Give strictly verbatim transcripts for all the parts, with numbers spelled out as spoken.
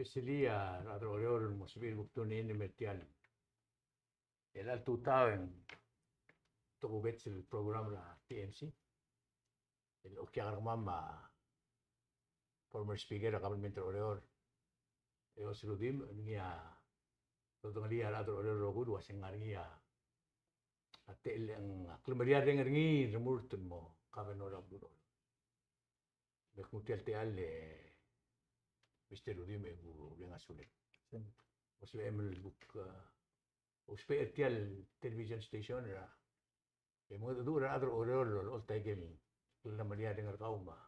Especially a rechad er a Oreor el mo sebechir el kuk tune in el mer tial. El chelecha el tutau e ng tokubets el program er a T M C. El okiu a kermam a former speaker er a government er a Oreor, e Osir Rudimch, ngii a dodengelii a rechad er a Oreor el rokui el uase ng ngar er ngii a, a techall, ng a klemeriareng er ngii el remurt el mo governor er a beluu er a Oreor. Me knguu tia el techall e Mister Rudimch e bo mle ngar er a sulem. Sure. Bo sebechem el kuk, uh, ousbech er tia el television station er a, e mengedecheduch er a rechad er a Oreor el oltak el klemeriareng er kau me a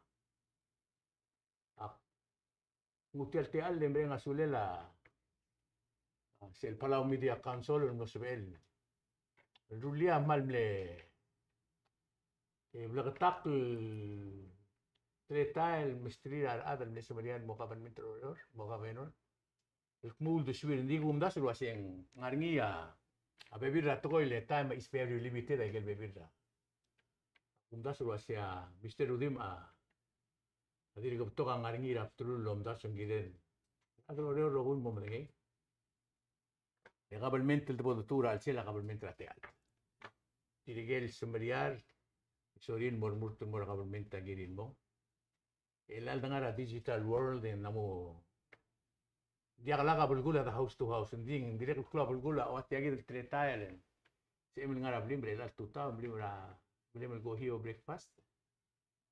Ak nguu tia el techall e mereng a sulel a, a, sel Palau Media Council el mlo sebechel el rullii a kmal mle, e, bleketakl el teletael el mesterir a rechad el mle semeriar el mo government er a Oreor, mo governor. El kmo uldesuir, ng di kumdasu el uase ng ngar er ngii a, a bebil er a tekoi, le time is very limited, aike el bebil er a. Kumdasu el uase a Mister Rudimch a, a dirk betok a ngar er ngii er a bdelul el omdasu ng kired. A rechad er a Oreor el rokui el mo medengei. E government el debo detuu er a chelsel a government er a techall. Tirke el semeriar, sorir el mo remurt el mo er a government a kirir el mo. E chelecha el de ngar er a digital world e ng mo diak lak a belkul a de house to house, ng di ng dirrek el klou a belkul a ua tia kid el teletael. Sebechem el ngar er a blim er chelecha el tutau, blim er a, blim el kohio breakfast.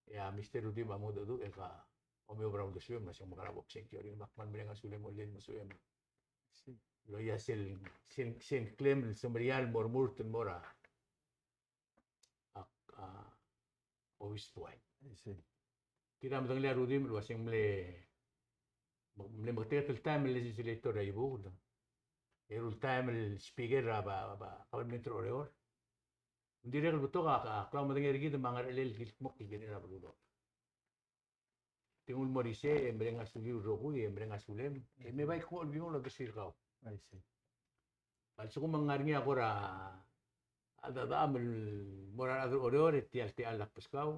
E a Mister Rudimch a mo dedu e ka omiou er a uldesuem, me se ng mekerang a bo ksengkio er ngii, me ak kmal mereng a sulem el olel el mesuem. Loia sel, sel, sel klem el semeriar el mo remurt el mo er a a, a, obis buai. I see. Tir a medengelii a Rudimch el uase ng mle, mle meketeket el taem el legislator er a Iebukel. Eru el taem el speaker er a, ba, ba, government er a Oreor. Ng dirrek el betok a, a, klaumedengei er kid me a ngerchelel el kildmokl el kirel a beluu er a Oreor. Tingul mo er isei, e mereng a suliu el rokui, e mereng a sulem. E me bai kuk Olbiong el odersii er kau. I see. A lsekum ng ngar er ngii a kora, a, cheldecheduch el mo er a rechad er a Oreor, e tia el techall a kbeskau.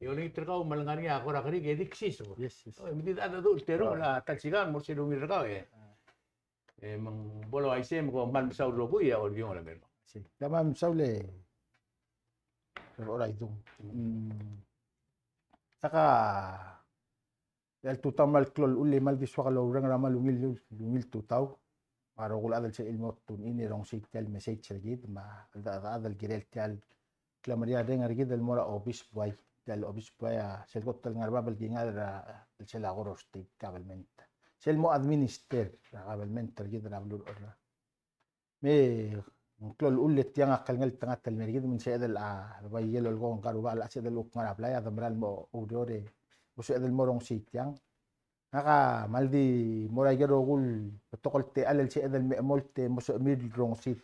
E olengit er kau me a lengar er ngii a kora kerik, e di ksiis. Yes, yes. O, e me di cheldecheduch el terung, a, ta el sikang, mo er sel ungil er kau, e. E me ng bo el uaisei me kom kmal mesaul el rokui e a Olbiong a mei. Sei. Kmal mesaul e Rechor a Idung. Mm. Taka el tutau me a klou el chull e kmal di soak el oureng er a kmal ungil, ungil tutau. Me a rokui el chad el sebechir el mo tune in e rongesii tia el message er kid me a chad el kirel tia el klemeriareng er kid el mo er a obis buai, tia el obis buai a sel kot el ngar er bab el kingall er a, el sel a Koror State Government. Sel mo administer er a government er kid er a beluu er a Oreor. Me ng klou el chull e tiang a klengeltengat el mer kid me ng sebeched el a, bai ikel olekong ngka el rubak el sebeched el kuk ngar er a blai a de mera el mo oureor e mo sebeched el mo rongesii tiang. Ngak a kmal di mo er a ikel rokui el betok el techall el sebeched el me chemolt e mo sebechemiu el rongesii.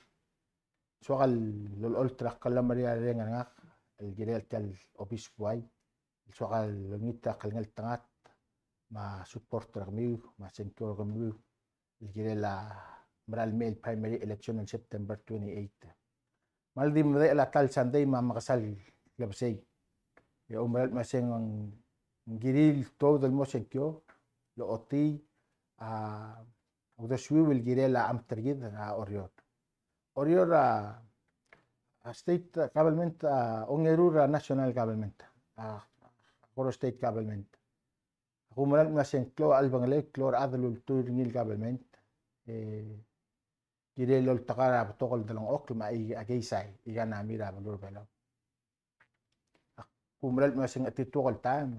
Soak el olecholt er a klemeriareng er ngak el kirel tia el obis buai. Soak el olengit er a klengeltengat me a support er kemiu me a sengkio er kemiu el kirel a mera el mei el primary election el September twenty-eight. Kmal di medechel a ta el Sunday me a mekesai el klebesei. E oumera el kmo se ng kirir el tuobed el mo sengkio, el ochotii a uldesuiu el kirel a amt er kid er a Oreor. Oreor a, a state government a ongeru er a national government, a Koror State Government. Ak oumera el kmo se ng klou a chelebengelel, klou a rechad el ultuil er ngii el government, e kirel oltak er a betok el delengchokl me a, a keizai, economy er a beluu er a Belau. Ak oumera el kmo se ng chetituok el taem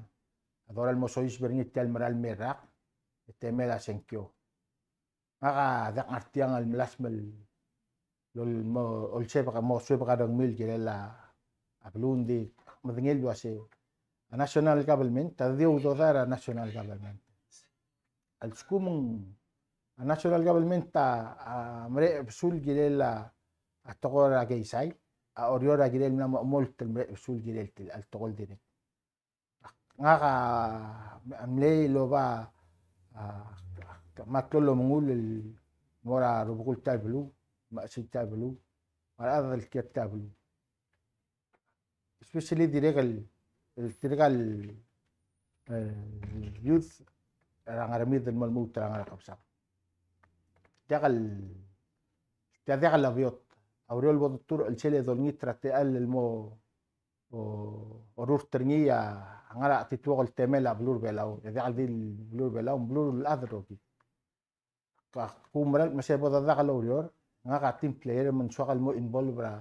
a dorael el mo soiseb er ngii tia el mera el mei el rak, e temel a sengkio. Ngak a diak ngar tiang el melasem el, el mo, olsebek, mo suebek a rengmiu el kirel a beluu, ng di medengei el uase a national government a di udoud er a national government. A lsekum a national government a, a mereched besul kirel a, a tekoi er a keizai, a Oreor a kirel mla mo chemolt el mereched besul kirel tia el tekoi el dirrek. Ngak a mlei el oba, a, me a klou el omengull el mo er a rubekul tia el beluu, me a chelsel tia el beluu, me a rechad el kiei er tia el beluu. Especially dirrek el, el tirka el, e, youth, er a Ngermid el mo lmuut er a Ngerkebesang. Diak el, tia diak el beot. A ureor el bo doturech el sel e dolengit er a techall el mo o, orurt er ngii a ngar er a chetituok el temel a beluu er a Belau, e diak el di el beluu er a Belau, beluu el chad el rokir. Ak kumerang el kmo se bo dedak el oureor, ngak a team player me ng soak el mo involve er a,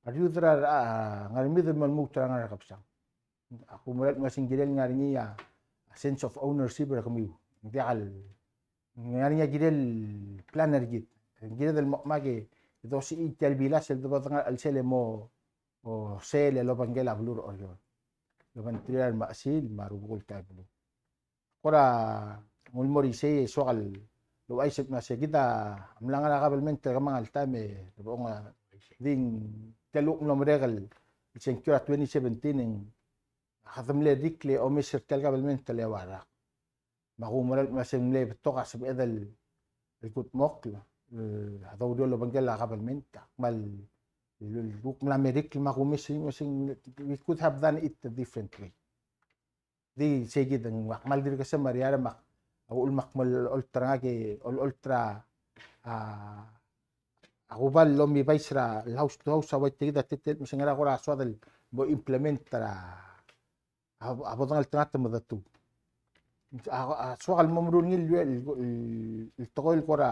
a youth er a, a, Ngermid el mo lmuut er a Ngerkebesang. Ak kumerang el kmo se ng kirel ngar er ngii a, a sense of ownership er kemiu. Ng diak el, ngar er ngii a kirel plan er kid. Ng kired el mo, mo ke, dosiik tia el bilas el debo dengar er a chelsel e mo, o sel el obengkel a beluu er Oreor. Lobengterir a remechesil me a rubekul tia el beluu. Kora ng ulemolem er isei e soak el ouchais el kmo se kid a mla ngar er a government er kemam el taem e, di ng tia el kuk mlo merek el sengkio er a twenty seventeen e ng a kede mle dirrek el omes er tia el government el eua el rak. Me a kumerang el kmo se ng mle betok a sebeched el kudmokl, e, a doureor el obengkel a government, a kmal, el, el kuk mla merek el me a kumes, me se ng, we could have done it a different way. Di sei kid e ng, ak kmal dirk semeriar me ak, a uchul me ak mle olecholt er ngak e, olecholt er a, a, a kuba el omibais er a house to house a ua tia kid a teletelel el kmo se ngera kora soad el mo implement er a a, a bo dengeltengat me detuu. A, a soak el mo meruul ngii el, el, el, el tekoi el kora,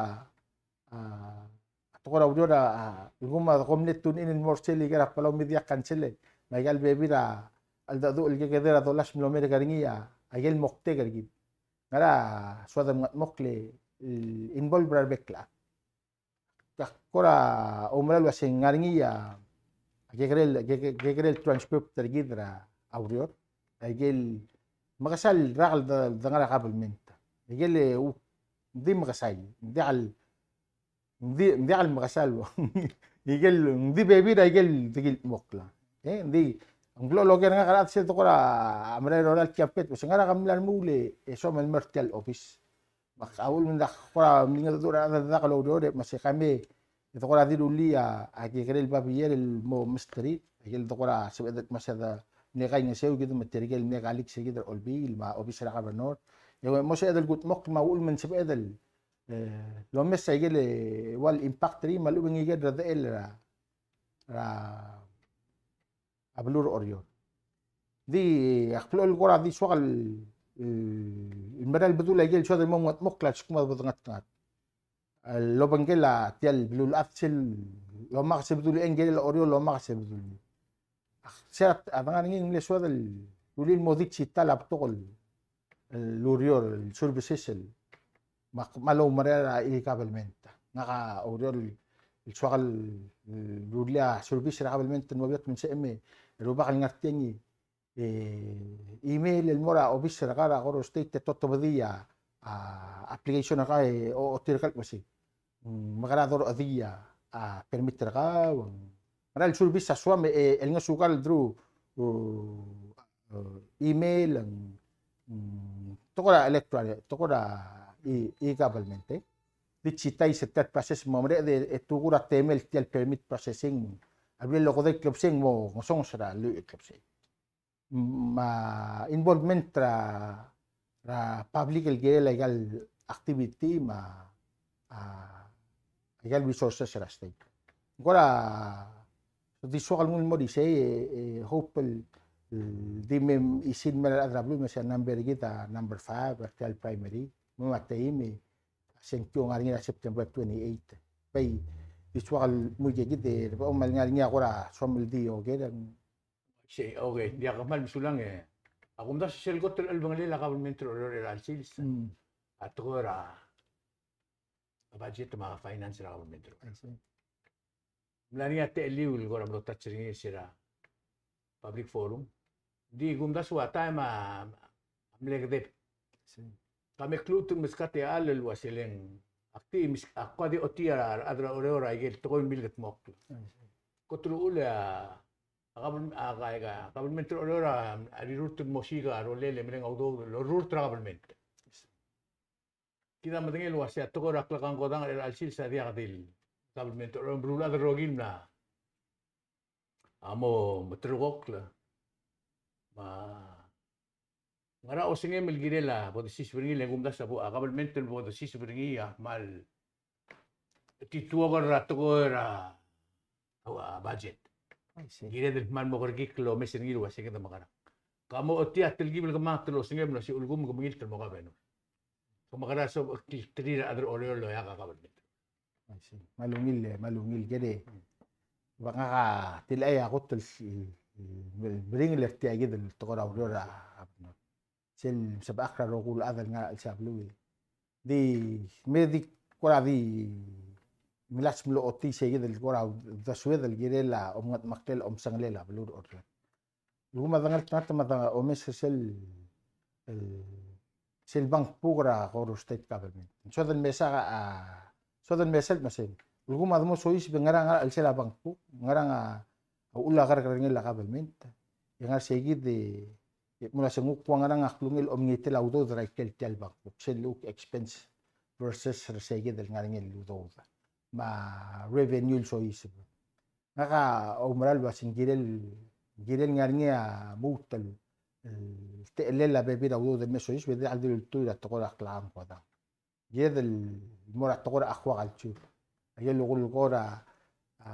a, a tekoi er a ureor a, a, el kmo a kom mle tune in el mo er sel ikel er a Palau Media Council, me aika el bebil er a cheldecheduch el kekede er a dolas el mlo merek er ngii a, aike el moktek er kid. Ngera soad el mengetmokl el involve er a rebek el chad. Ak kora oumera el ua se ng ngar er ngii a, a kekerel, ke, ke, kekerel transcript er kid er a ureor. Aike el mekesai el rak el de, de ngar er a government. Aike el, e, u, ng di mekesai, ng diak el, ng di, ng diak el mekesai el, aike el, ng di bebil er aike el di kildmokl. E, ng di, ng mlo loker er ngak er a chad sel de kora merael er a oral campaign, ua se ngera ke mla remuul e soam el mer tia el obis. Me a uchul me ng diak kora mlengedecheduch er a rechad el dak loureor, me se kemiu e de kora di rullii a kekerei el babier el mo mesterir, aike el de kora sebeched el kmo se de mle kaingeseu kid me tirke el mle colleagues er kid er a Olbiil me a obis er a governor. E mo sebeched el kudmokl me a uchul me ng sebeched el, e, lomes aike el ua el impact er ngii me a lechub e ng ikel redechel er a, er a a beluu er Oreor. Di ak blechoel kora di soak el, el, el mera el bedul aike el soad el mo mengetmokl a lsekum a bo dengeltengat el obengkel a tia el beluulechad sel lomak se bedul e ng kirel a Oreor lomak se bedul. Ak se a dengar er ngii e ng mle soad el rullii el mo digital a betok el el ureor, el services el, me ak kmal oumera er a e-government. Ngak a oureor el soak el, el rullii a service er a government el mo beot me ng sebechem e rubak el ngar tiang e, e, email el mo er a obis er kau er a Koror State e totobedii a, a application er kau e o, ochotii er kau el kmo se ng mekera dorechedii a, a permit er kau, ng mera el service a soam e, e, el ngesukau el through, uh, uh, email, ng, mm, tekoi er a electronic, tekoi er a e, e-government, e. Digitize er tia el process me a mereched e, e tekoi er a temel tia el permit processing. A bla lokedei el klebesei e ng mo ngesonges er a lluich el klebesei. Me a involvement er a, er a public el kirel aika el activity me a, a, aika el resources er a state. Ng kora di soak el nguu el mo er isei, e, e, hope el, el di me isei el mera el chad er a beluu, me se a number er kid a number five er tia el primary, me a teim e sengkio a ngar er ngii er a September twenty-eight. Bai, di soak el mo ikakid e, bai, me a lengar er ngii a kora soam el di oker, sei, okay, diak, kmal mesulang e. A kumdasu sel kot el chelebangelel a government er Oreor er a chelecha el sils. Mm. A tekoi er a budget me a finance er a government er Oreor. I see. Mla er ngii a techelliu el kora mlo touch er ngii er se er a public forum. Di kumdasu a taem a mle kedeb. I see. Ka me kluut el meskau a techall el ua seleng ak di mes-, ak kuk di ochotii a rechad er a Oreor aike el tekoi el milkedmokl. I see. Kot el uchul e a a govern-, a, a, a government er Oreor a, a rirurt el mo siik a rolel e mereng a udoud el orurt er a government. Kid a medengei el ua se a tekoi er a klekangkodang er a chelecha el sils a diak di el government er Oreor, beluulechad el rokir el mla, a mo meterekokl, me a Ngera osengem el kirel a bo desiseb er ngii, le kumdasu a bo, a government el bo desiseb er ngii a kmal tituoker er a tekoi er a, a budget. I see. Kired el kmal mo kerekikl el omes er ngii el ua se kede mekerang. Ka mo ochotii a telkib el kemanget el osengem el ua se ulekum ke mengilt el mo governor, ke mekerang e sob a klterir a rechad er Oreor el oeak a government. I see. Me a ungil, me a ungil kede. Ba ngak a tilechii a kot el, el, el meringel er tia kid el tekoi er a ureor a, a governor. Sel sebechakl er a rokui el chad el ngar er a chelsel a beluu. Di, me di kora di, milatch mlo ochotii sei kid el kora uldesued el kirel a omengedmeklel, omsengelel a beluu er Oreor. Lsekum a dengeltengat me a de omes er sel, el, sel bank book er a Koror State Government. Ng soad el mesa a, soad el mesa el mesei. Lsekum a de mo soiseb e ngerang a chelsel a bank book, ngerang a uchul a kerrekerngel a government. E ngar sei kid e, e mla se ng kuk ua ngerang a klungel el omengitel a udoud er a ikel tia el bank book. Sel kuk expense versus er sei kid el ngar er ngii el udoud. Me a revenue el soiseb. Ngak a oumera el ua se ng kirel, kirel ngar er ngii a lmuut el, el techellel a bebil er a udoud el me soiseb, e diak el dilu el ltuil er a tekoi er a klechang kodang. Kired el mo er a tekoi er a aquaculture. Aike el kuk el kora, a,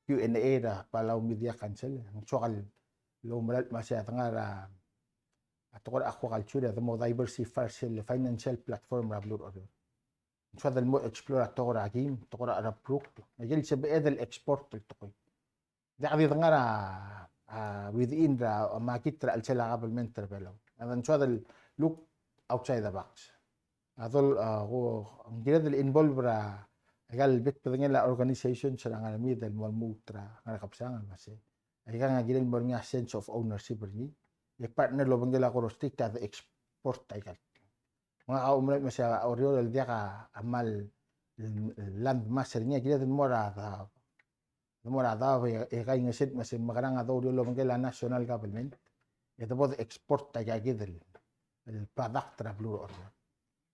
Q and A er a Palau Media Council. Ng soak el oumera el ua se a dengar er a, a tekoi er a aquaculture, e de mo diversify er sel financial platform er a beluu er Oreor. Ng soad el mo explore a tekoi er a kim, tekoi er a cherablukel. Aike el sebeched el export el tekoi. Diak di dengar er a, a, within er a, a, market er a chelsel a government er a Belau. A ng soad el look outside the box. A dol, a, ko, ng kired el involve er a, aika el bek el bedengel a organizations er a ngar er a mid el mo lmuut er a ngar er a kebesengei el ua se. Aikang a kirel el mo er ngii a sense of ownership er ngii. E partner el obengkel a Koror State a de export aika el. Me ngak a oumera el ua se a Oreor el diak a kmal land mass er ngii, a kired el mo er a daob. Mo er a daob e, e kaingeseu el ua se ng mekerang a douriou el obengkel a national government e de bo de export aika kid el, el product er a beluu er Oreor.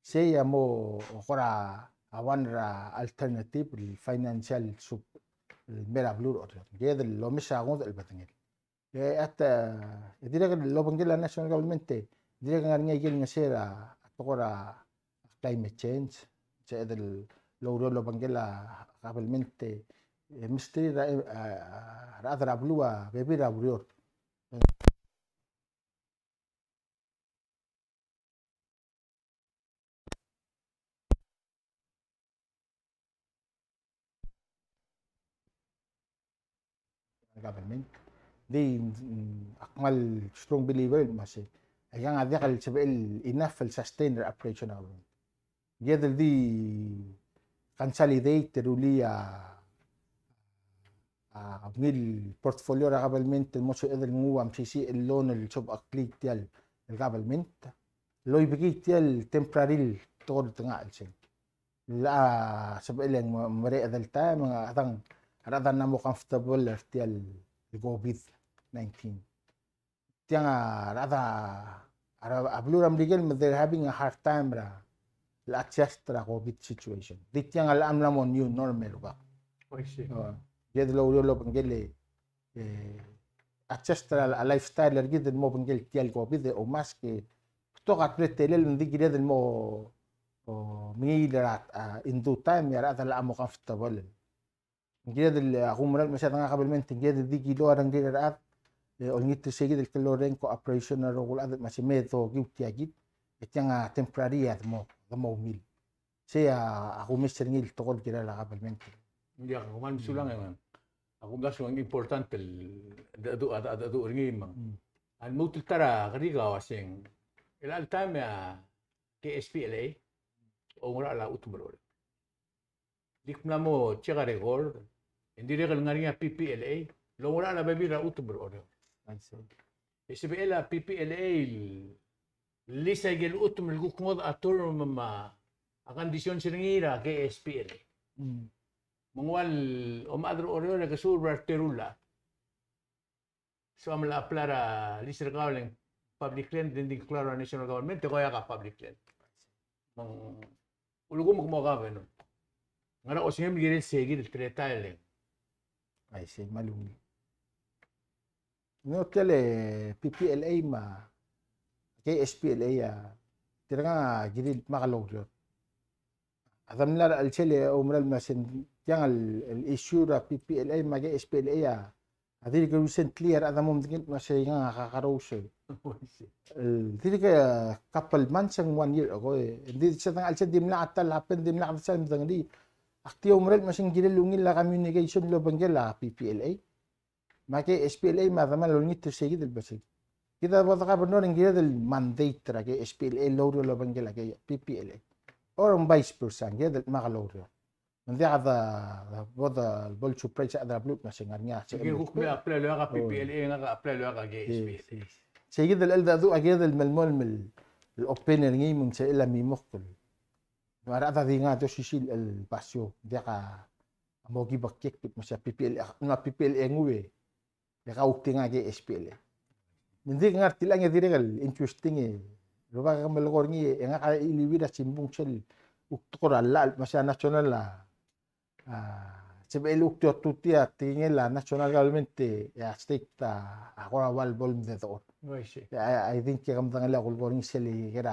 Sei a mo kora one er a alternative el financial sup el mei er a beluu er Oreor. Kid el omes a ngodech el bedengel. E a ta, e dirrek el obengkel a national government e dirrek el ngar er ngii a ikel ngeseu er a tekoi er a climate change, sebeched el oureor el obengkel a government e mesterir a, a, a rechad er a beluu a bebil er a ureor. Government. Di, mm, ak kmal strong believer el ua se aikang a diak el sebechel el enough el sustain er a operation er a government. Kid el di consolidate e rullii a, a, ungil portfolio er a government el mo sebeched el nguu a mesisiich el loan el sobecheklii tia el government. Loibekii tia el temporary el tekoi er a tengach el sel. Locha sebechel e ng mereched el taem, me a dang, a rechad a mla mo comfortable er tia el COVID nineteen. Tiang a rechad a, a, a beluu er a Merikel me they're having a hard time er a, el adjust er a COVID situation. Di tiang a locha mla mo new normal, ua. I see. O, kid el oureor el obengkel e, e, adjust er a, a lifestyle er kid el mo obengkel tia el COVID e oumask e, betok a teletelel, ng di kired el mo, o, mengiil er a, a, in due time, e a rechad a locha mo comfortable. Ng kired el, a, kumerang el ua se a dengar er a kabelment, ng kired el di kilo a rengrir a rechad, e, olengit er sei kid el klou el reng, cooperation er a rokui el chad, me se me dokiu tia kid, e tiang a temporary a de mo, de mo ungil. Sei a, a kumes er ngii el tekoi el kirel a kabelment. Ng diak, a kmal mesulang e, a kumdasu ng important el, de, de, de, de, er ngii me ng. Mm. A lmuut el ta er a kerik a uaseng, el all time a K S P L A, oungerachel a chutem er Oreor. Di kmla mo check a record, e ng dirrek el ngar er ngii a P P L A, el oungerachel a bebil er a chutem er Oreor. I see. E sebechel a P P L A el lease a ikel chutem el kuk ngodech a term me a conditions er ngii er a K S P L A. Mm. Me ng ua el omechad er Oreor e ke serve er a reteru el chad. So a mla apply er a lease er kau el ng public land, e ng di klou er a national government, e ko iak a public land. Me ng ulekum ke mo governor, ngera osengem el kirel sei kid el teletael e ng. I see, me a lungil. Ng ua tia el P P L A me a K S P L A a, tirka a kirir el dmak el oureor. A de mla er a chelsel e oumera el mla se ng tiang el, el issue er a P P L A me a K S P L A a, a dirk recently a rechad a mo medengei el kmo se ng ngar er ngii a kakerous el, dirk a couple months and one year ago e. Ng di se ng chelsel dimlak a ta el happen, dimlak a ta el medengelii. Ak di oumera el kmo se ng kirel ungil a communication el obengkel a P P L A me a K S P L A me a de mla olengit er seikid el basic. Kid a bo de governor e ng kired el mandate er a K S P L A el oureor el obengkel a P P L A. Or ng vice versa, ng kired el dmak el oureor. Me ng diak de, de bo de, bo el surprise a rechad er a beluu el kmo se ng ngar er ngii a, se ng kuk me apply el oeak a P P L A, ngak a apply el oeak a K S P L A. Yes, yes. Seikid el cheldecheduch a kired el melemolem el open er ngii me ng sebechel a mimokl. Me a rechad a di ngar er a osisiu el basio, diak a mo ki bekiek el kmo se a P P L A, me a P P L A nguu e, e kau tia a K S P L A. Me ng di ngar er tiang e dirrek el interesting e, rubak a melekoi er ngii e ngak a iliuir a simbung sel kuk tekoi er a llach el kmo se a national a, a, sebechel kuk tia otutii a tekingel a national government e a state a, a kora ua el bo el medechor. Oh, I see. I, I think e ke medengelii a kulekoi er ngii sel ikel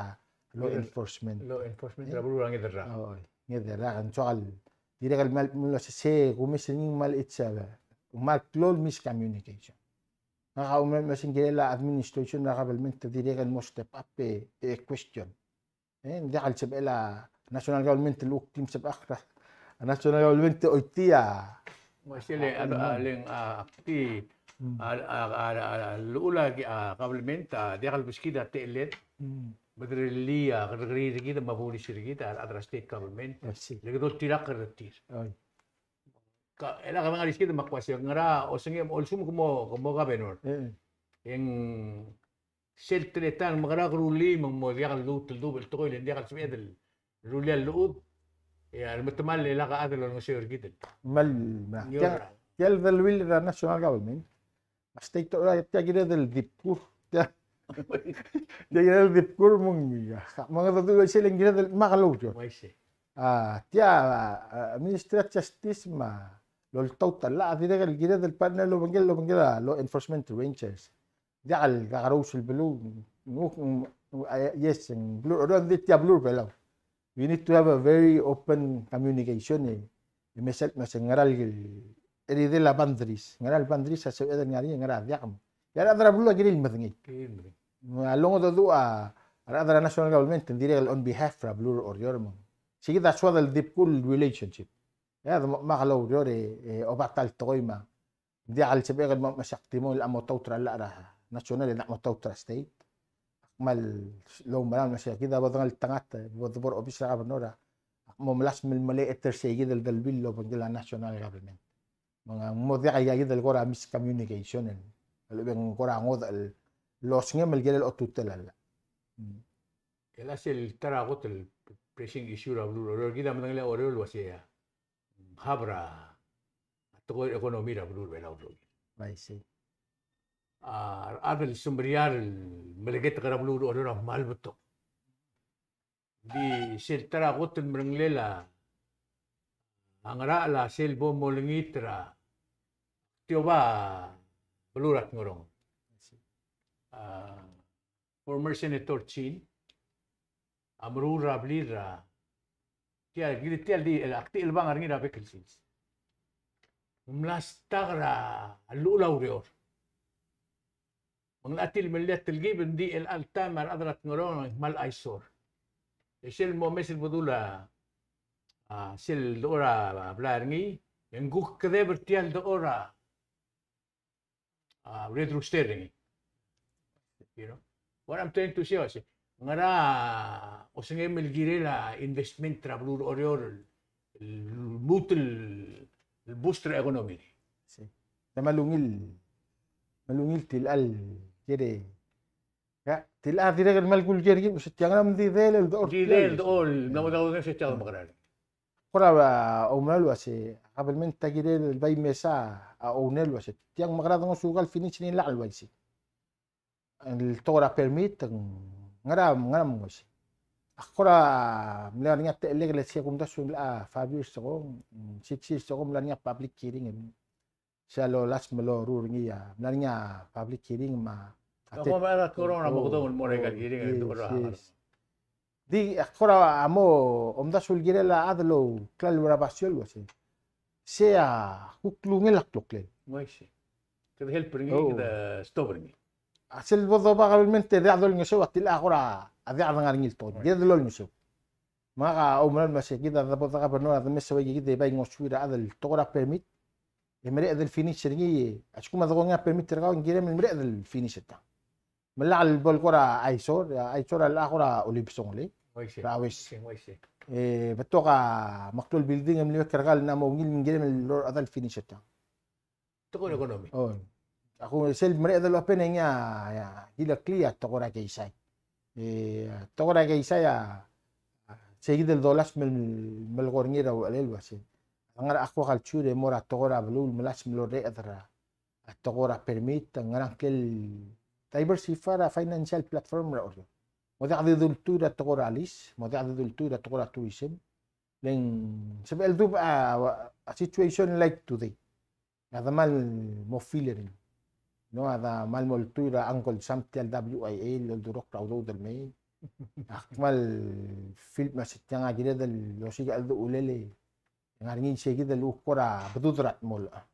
law enforcement. Law enforcement er a beluu er a Ngederra. Oh, Ngederra, ng soak el dirrek el kmal, mlo se, se kumes er ngii ng kmal, it's a, kmal klou el miscommunication. Ngak a oumera el kmo se ng kirel a administration er a government a dirrek el mo step up e, e question. E, ng diak el sebechel a national government el kuk di mesebechakl er a national government e oitii a. Me sel, a, a, leng, a, di, a, a, a, a, llechul a, a, government, a, diak el beskid a techelled. Me derellii a kerrekeriil er kid me a bulis er kid a rechad er a state government. I see. Le kede oltirakl er tir. Oi. Ka, e le kede ngar er a skid me ak uase ngera osengem, olsum ke mo, ke mo governor. E ng sel teletael me a ngera ke rullii me ng mo diak el lmuut el dubech el tekoi le ng diak el sebeched el rullii a llechud. E a remetemall e lak a chad el olengeseu er kid el. Kmal, me a, tia, tia el deleuill er a national government. A state er a, tia kired el dibkur. Tia, tia kired el dibkur me ng, me ng dedu el uaisei le ng kired el dmak el oureor. Uaisei. A, tia, a, Ministry of Justice me a loltaut a llach a dirrek el kired el partner el obengkel, el obengkel a law enforcement rangers. Diak el kakerous el beluu, ng, ng, a, yes, ng beluu er a Oreor, ng di tia beluu er a Belau. We need to have a very open communication e, e me sel, me se ngera el, el, el, el boundaries, ngera el boundaries a sebeched el ngar er ngii, ngera diak. E a rechad er a beluu a kirir el medengei. Kirir el medengei. Me a longedecheduch a rechad er a national government, ng dirrek el on behalf er a beluu er a Oreor me ng. Sei kid a soad el dibkul relationship. E a de mo, me a kmal oureor e, e, oba ta el tekoi me a ng diak el sebechek el mo mesiak timong el mo taut er a llach er a national e ng mo taut er a state. Ak kmal oumerang el uase kid a bo dengeltengat, bo de bo er a obis er a governor a, ak mo melasem el melecheter sei kid el deleuill el obengkel a national government. Me ng mo diak aika kid el kora miscommunication el, el lobeng kora ngodech el osengem el kirel otutel a llach. Mm. E a sel ta er a kot el pressing issue er a beluu er a Oreor, kid a medengelii a Oreor el uase a hub er a tekoi er a economy er a beluu er a Belau el rokir. I see. A rechad el semeriar el meleketek er a beluu er a Oreor a kmal betok. Di sel ta er a kot el meringel a ngerachel a sel bo molengit er a tioba beluu er a Tngerong. I see. A former Senator Chin a meruul er a blil er a, tia, kid tia el di, el, ak di chelebangel er ngii er a bek el sils. Ng mla stuck er a llechul a ureor. Me ng locha tir el melilt el kib, ng di chelecha el taem a rechad er a Tngerong a kmal eyesore. E sel mo mes el bedul a, a, sel dechor a blai er ngii, e ng kuk kedeb er tia el dechor a a, Red Rooster er ngii. You know? What I'm trying to say is, ngera osengem el kirel a investment er a beluu er a Oreor el lmuut el boost er a economy. Sí. Te kmal ungil, kmal ungil tilechal kere. Ya, tilechal dirrek el kmal kul kere kid, se tiang a mla di dechor. Di dechor, el mla mo dechor, se tiang a mekerang. Kora, a, oumera el uase, a kabelment a kirel el bai mesa a owner el uase, tiang me kora de ngosukau el finish er ngii el uaisei. El tekoi er a permit, ngera, ngera me ng uaisei. Ak kora mle ngar er ngii a techellek el se kumdasu el mla five years ago, six years ago, mla ngar er ngii a public hearing. Se a lolasem el loruul er ngii a, mla er ngii a public hearing me a A te- Kora mo mecheradel a tekoi er a okedong el mo er a ikal hearing, e, yes, tekoi er a, yes. Di, a kora mo omdasu el kirel a chad el ouklalo er a basio el uase, sei a kuk klungel a kloklel. Uaisei. Kede help er ngii, oh, kede stop er ngii. A sel bo doba government e diak dolengeseu a tilecha kora a diak dengar er ngii el tekoi. Uaisei. Kede dolengeseu. Me ngak a oumerang el uase kid a debo de governor a demes a ua ikakid e bai ngosuir a chad el tekoi er a permit. E mereched el finish er ngii, a lsekum a dekongei a permit er kau, ng kirem el mereched el finish er tiang. Me lak el bo el kora eyesore, a eyesore a locha kora olibesongel er a West. Uaisei, uaisei. E betok a meklou el building el mle mekera el ng mo ungil me ng kirem el locha el finish er tiang. Tekoi er a economy. Oi. Ak kuk sel mereched el open e ngii a, a, kileklii a tekoi er a keizai. E, tekoi er a keizai a, a, seikid el dolasem el, melekoi er ngii er a uchelel el uase, a ngar er a aquaculture e mo er a tekoi er a beluu el melasem el orreched er a, a tekoi er a permit, a ngerang ngklel diversify er a financial platform er a Oreor. Mo diak di dultuil er a tekoi er a lease, mo diak di dultuil er a tekoi er a tourism. Le ng sebechel dubech a, a situation like today. A de kmal mo feel er ngii. No, a de kmal mo oltuil er a Uncle Sam tia el W I A el oldurokl er a udoud el mei. Ak kmal feel me se tiang a kired el osiik a cheldechulel e ng ngar er ngii seikid el kuk kora bedul er a dmolech.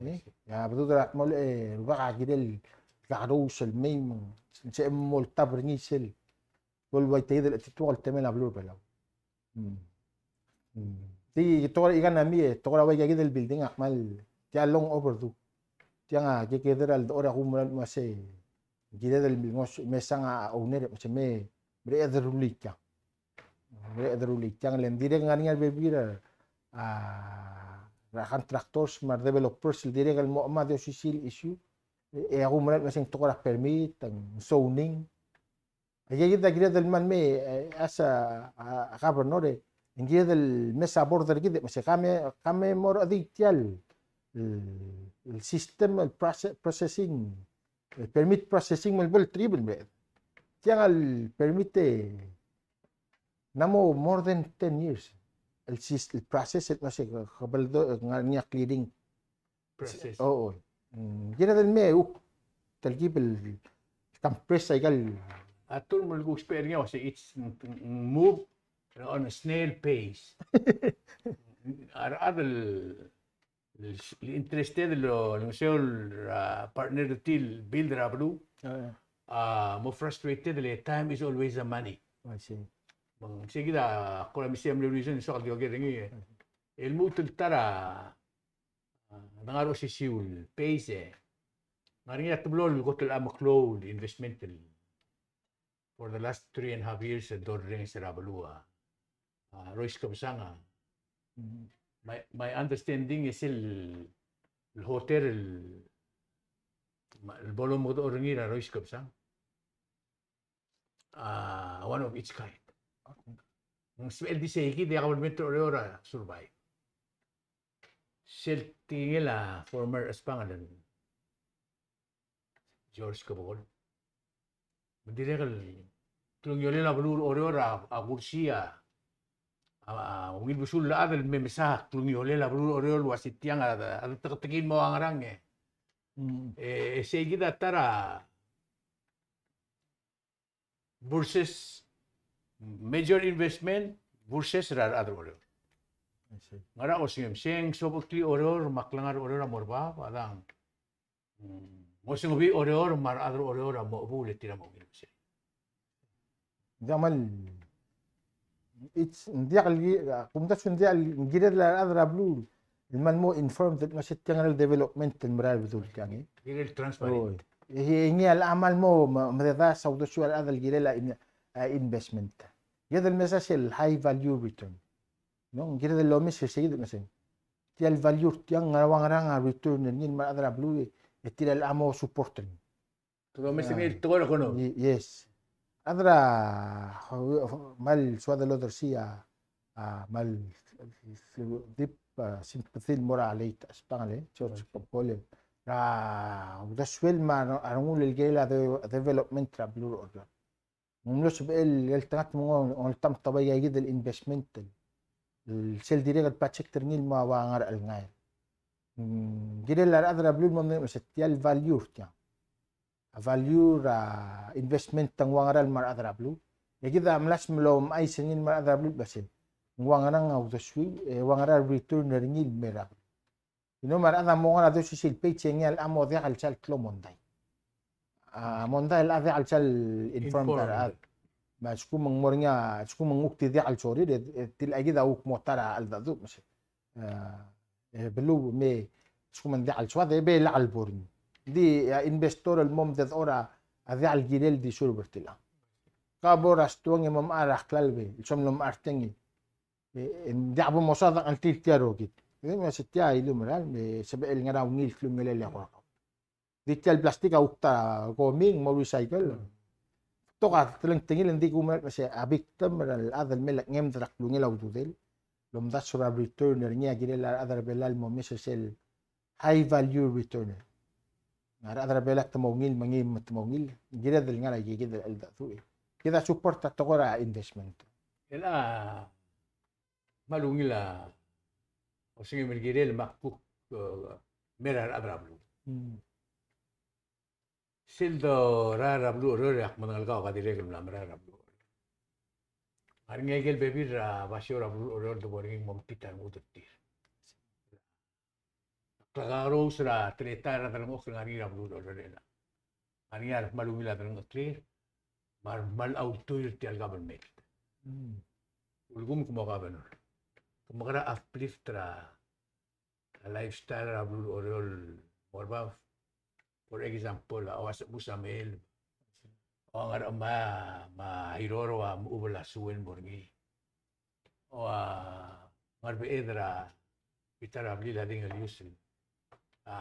E? A bedul er a dmolech e rubak a kirel kakerous el mei me ng sebechem el mo oltab er ngii sel bo el ua tia kid el chetituak el temel a beluu er a Belau. Mm. Mm. Di tekoi er a economy e, tekoi er a ua ikakid el building a kmal, tia long overdue. Tiang a kekeder a ledechor e ak oumerang el uase, kired el ngos-, mesang a owner, me se me, mereched el rullii tiang. Mereched el rullii tiang, le ng dirrek el ngar er ngii a rebebil er a, a, er a contractors me a redevelopers el dirrek el mo chema di osisiu el issue. E, e ak oumerang el uase ng tekoi er a permit, ng zoning. Aikakid a kired el kmal mei, e, as a, a, a governor, e, ng kired el mesa board er kid, me se kame, kame mo er a di tia el, el, el system, el process-, processing, el permit processing, me a lebo el tribe el me. Tiang el permit e, ng mo more than ten years. El sys-, el process, el me se, ke, ke bo el do, ngar er ngii a clearing. Process. O, o. Mm, kired el me uk telkib el compress aikal. A term el kuk sbecher er ngii a uase it's, mm, move on a snail pace. A rechad el, el interested el olengeseu er a partner er tir el build er a beluu. A, mo frustrated le time is always a money. I see. Me ng seikid a kora mesiam el reason e soak el di oker er ngii. El lmuut el ta er a a, de ngar er a osisiu el pace e. Ng ngar er ngii a teblo el kot el meklou el investment el for the last three and a half years el dorrenges er a beluu a, a, Royce Kebesang a. My, my understanding is el, el hotel el, el bo lomekedechor er ngii er a Royce Kebesang. A, one of its kind. Ng sebechel di seikid e a government er a Oreor a survive. Sel tekingel a former Espangel el George Kebekol. Me ng dirrek el klungiolel a beluu er a Oreor a, a kursi a, a, a ungil besul el chad el me mesa klungiolel a beluu er a Oreor el uase tiang a, a, a deteketekil mo a ngerang e. Mm. E, e seikid a ta er a versus major investment versus er a rechad er a Oreor. I see. Ngera osengem, se ng sobecheklii Oreor me a klengar er a Oreor a mo er bab, a dang. Mm, ng osengebii Oreor me a rechad er a Oreor a mo chebuul e tir a mo ungil mesei. Ng diak kmal, it's, ng diak el, a, kumdasu ng diak el, ng kired el a rechad er a beluu el kmal mo informed el uase tiang el development el merael el bedul tiang, e. Kirel transparent. Oi. E, e ngii a locha kmal mo, me, mededaes a uldesuel a rechad el kirel a in-, a investment. Kid el mesa sel high value return. No, ng kired el omes er seikid el mesei. Tia el value er tiang, ngera ua ngerang a return er ngii el me a rechad er a beluu e, e tir a locha mo support er ngii. Te omes er ngii el tekoi er a economy. Ye-, yes. A chad er a, kmal soad el odersii a, a, kmal deep, a, sympathy el mo er a late Espangel, George Kebekol, er a uldesuel me a rengul el kirel a de-, development er a beluu er a Oreor. Ng mlo sebechel el tengat me ng, ng oltam tobed aikakid el investment el, el sel dirrek el project er ngii el mo ua ngar er a chelngael. Mm, kirel a rechad er a beluu el mo mle mesa tia el value er tiang. a value er a investment a ng ua ngera el mo er a rechad er a beluu. E kid a mla smelemolem a isei er ngii el mo er a rechad er a beluu el uasei, ng ua ngerang a uldesuiu, e ua ngera el return er ngii el mei er a beluu. Ng di mo er a rechad a mo ngar er a di osisiu el page e ngii a locha mo diak el sal klou a mondai. A mondai a locha diak el sal inform er a rechad. Me a lsekum ng mo er ngii a, lsekum ng kuk di diak el sorir, e, e tia kid a kuk mo ta er a cheldecheduch, me se. A, e beluu me, lsekum ng diak el soad, e bo lak el bo er ngii. Ng di a investor el mo medechor a diak el kirel di serve er tiang. Ka bo er a stoang e mo mechar a klalo e, el soam el mo mechar tiang e, e, e ng diak bo mosaod a ngii tia el rokir. E me se tia a iluumerael, me sebechel ngar er a ungil klungiolel e ko er kau. Di tia el plastic a kuk ta er a koming, mo recycle. Tok a telengtengil, ng di kumerang el uasei a victim er a rechad el mei el ngmai er a klungel a ududel el omdasu er a return er ngii a kirel a rechad er a Belau el mo mes er sel high value return. A rechad er a Belau a te mo ungil, me ngii me te mo ungil, kired el ngar er a ikakid el cheldecheduch. Kid a support a tekoi er a investment. El a kmal ungil a osengem el kirel me a kuk, e, mei er a rechad er a beluu. Mm. Sel dorael er a beluu er a Oreor e ak medengelkau a dirrek el mla merael er a beluu er a Oreor. Ngar er ngii a ikel bebil er a basio er a beluu er a Oreor el debo er ngii el mo mekngit a rengud er tir. Klekakerous er a teletael er a delengchokl el ngar er ngii er a beluu er a Oreor. Ngar er ngii a rekmal ungil a delengcheklir me a rekmal ultuil er tia el government. Mm. Ulekum ke mo governor, ke mekerang a uplift er a lifestyle er a beluu er a Oreor el mo er bab? For example, a ua Sebus a mei el, ua Ngerchemai me a Iroro a mechubel a sue el mo er ngii. Ua Ngerbeched er a bita er a blil a di ngelius el, a,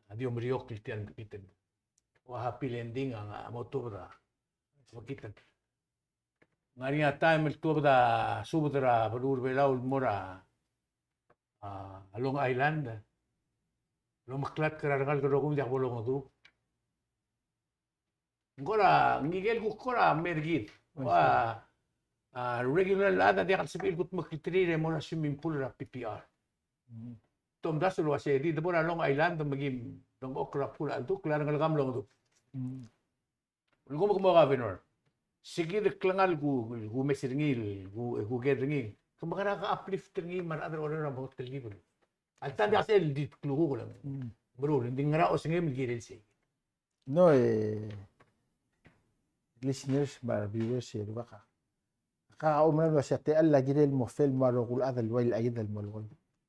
a di omeriokl tia el mekngit. Ua Happy Landing a, a mo tuobed a mekngit. Ngar er ngii a taem el tuobed a subed er a beluu er a Belau el mo er a, a, Long Island el omeklatk er a rengalek el rokui me ng diak bo longedub. Ng kora, ngikel kuk kora mer kid. Ua, a, regular el chad a diak el sebechir el kudmeklterir e mo er a swimming pool er a P P R. Mm. Te omdasu el uasei di debo er a Long Island me kim dengchokl er a bkul a cheldukl e a rengelekam longedub. Mm. Ulekum ke mo governor, se kid el klengar el ku, ku mes er ngii, ku, ku ker er ngii, ke mekerang a uplift er ngii me a rechad er a Oreor a mo telkib el. Alta ng diak sel di klukuk el. Mm. Meruul, ng di ngera osengem el kirel sei. No, e, listeners me a viewers e rubak a, ka oumera el uasei a techall a kirel mo fail el mo er a rokui el chad el ua ikakid el molekoi.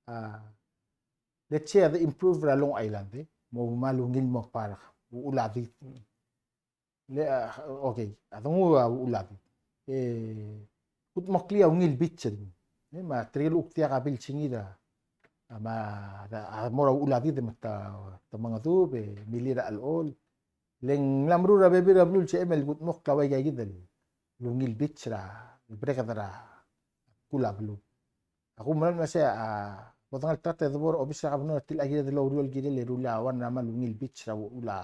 A, let's say a de improve er a Long Island, e mo kmal ungil el mo park, uchul a did. Le, a, okay, a de nguu a uchul a did. E, kudmeklii a ungil beach er ngii. E, me a tirke el kuk diak a bilsengir a, a, me a, a mo er a uchul a did me te, te mengedub, e, milil er a chelechol. Le ng mla meruul er a bebil er a beluu el sebechem el kudmokl a ua ikakid el ungil beach er a, el breked er a bkul a beluu. Ak oumera el uasei a, bo dengeltengat e debo er a obis er a governor e tia el kired el oureor el kirel e rullii a one er a kmal ungil beach er a uchul a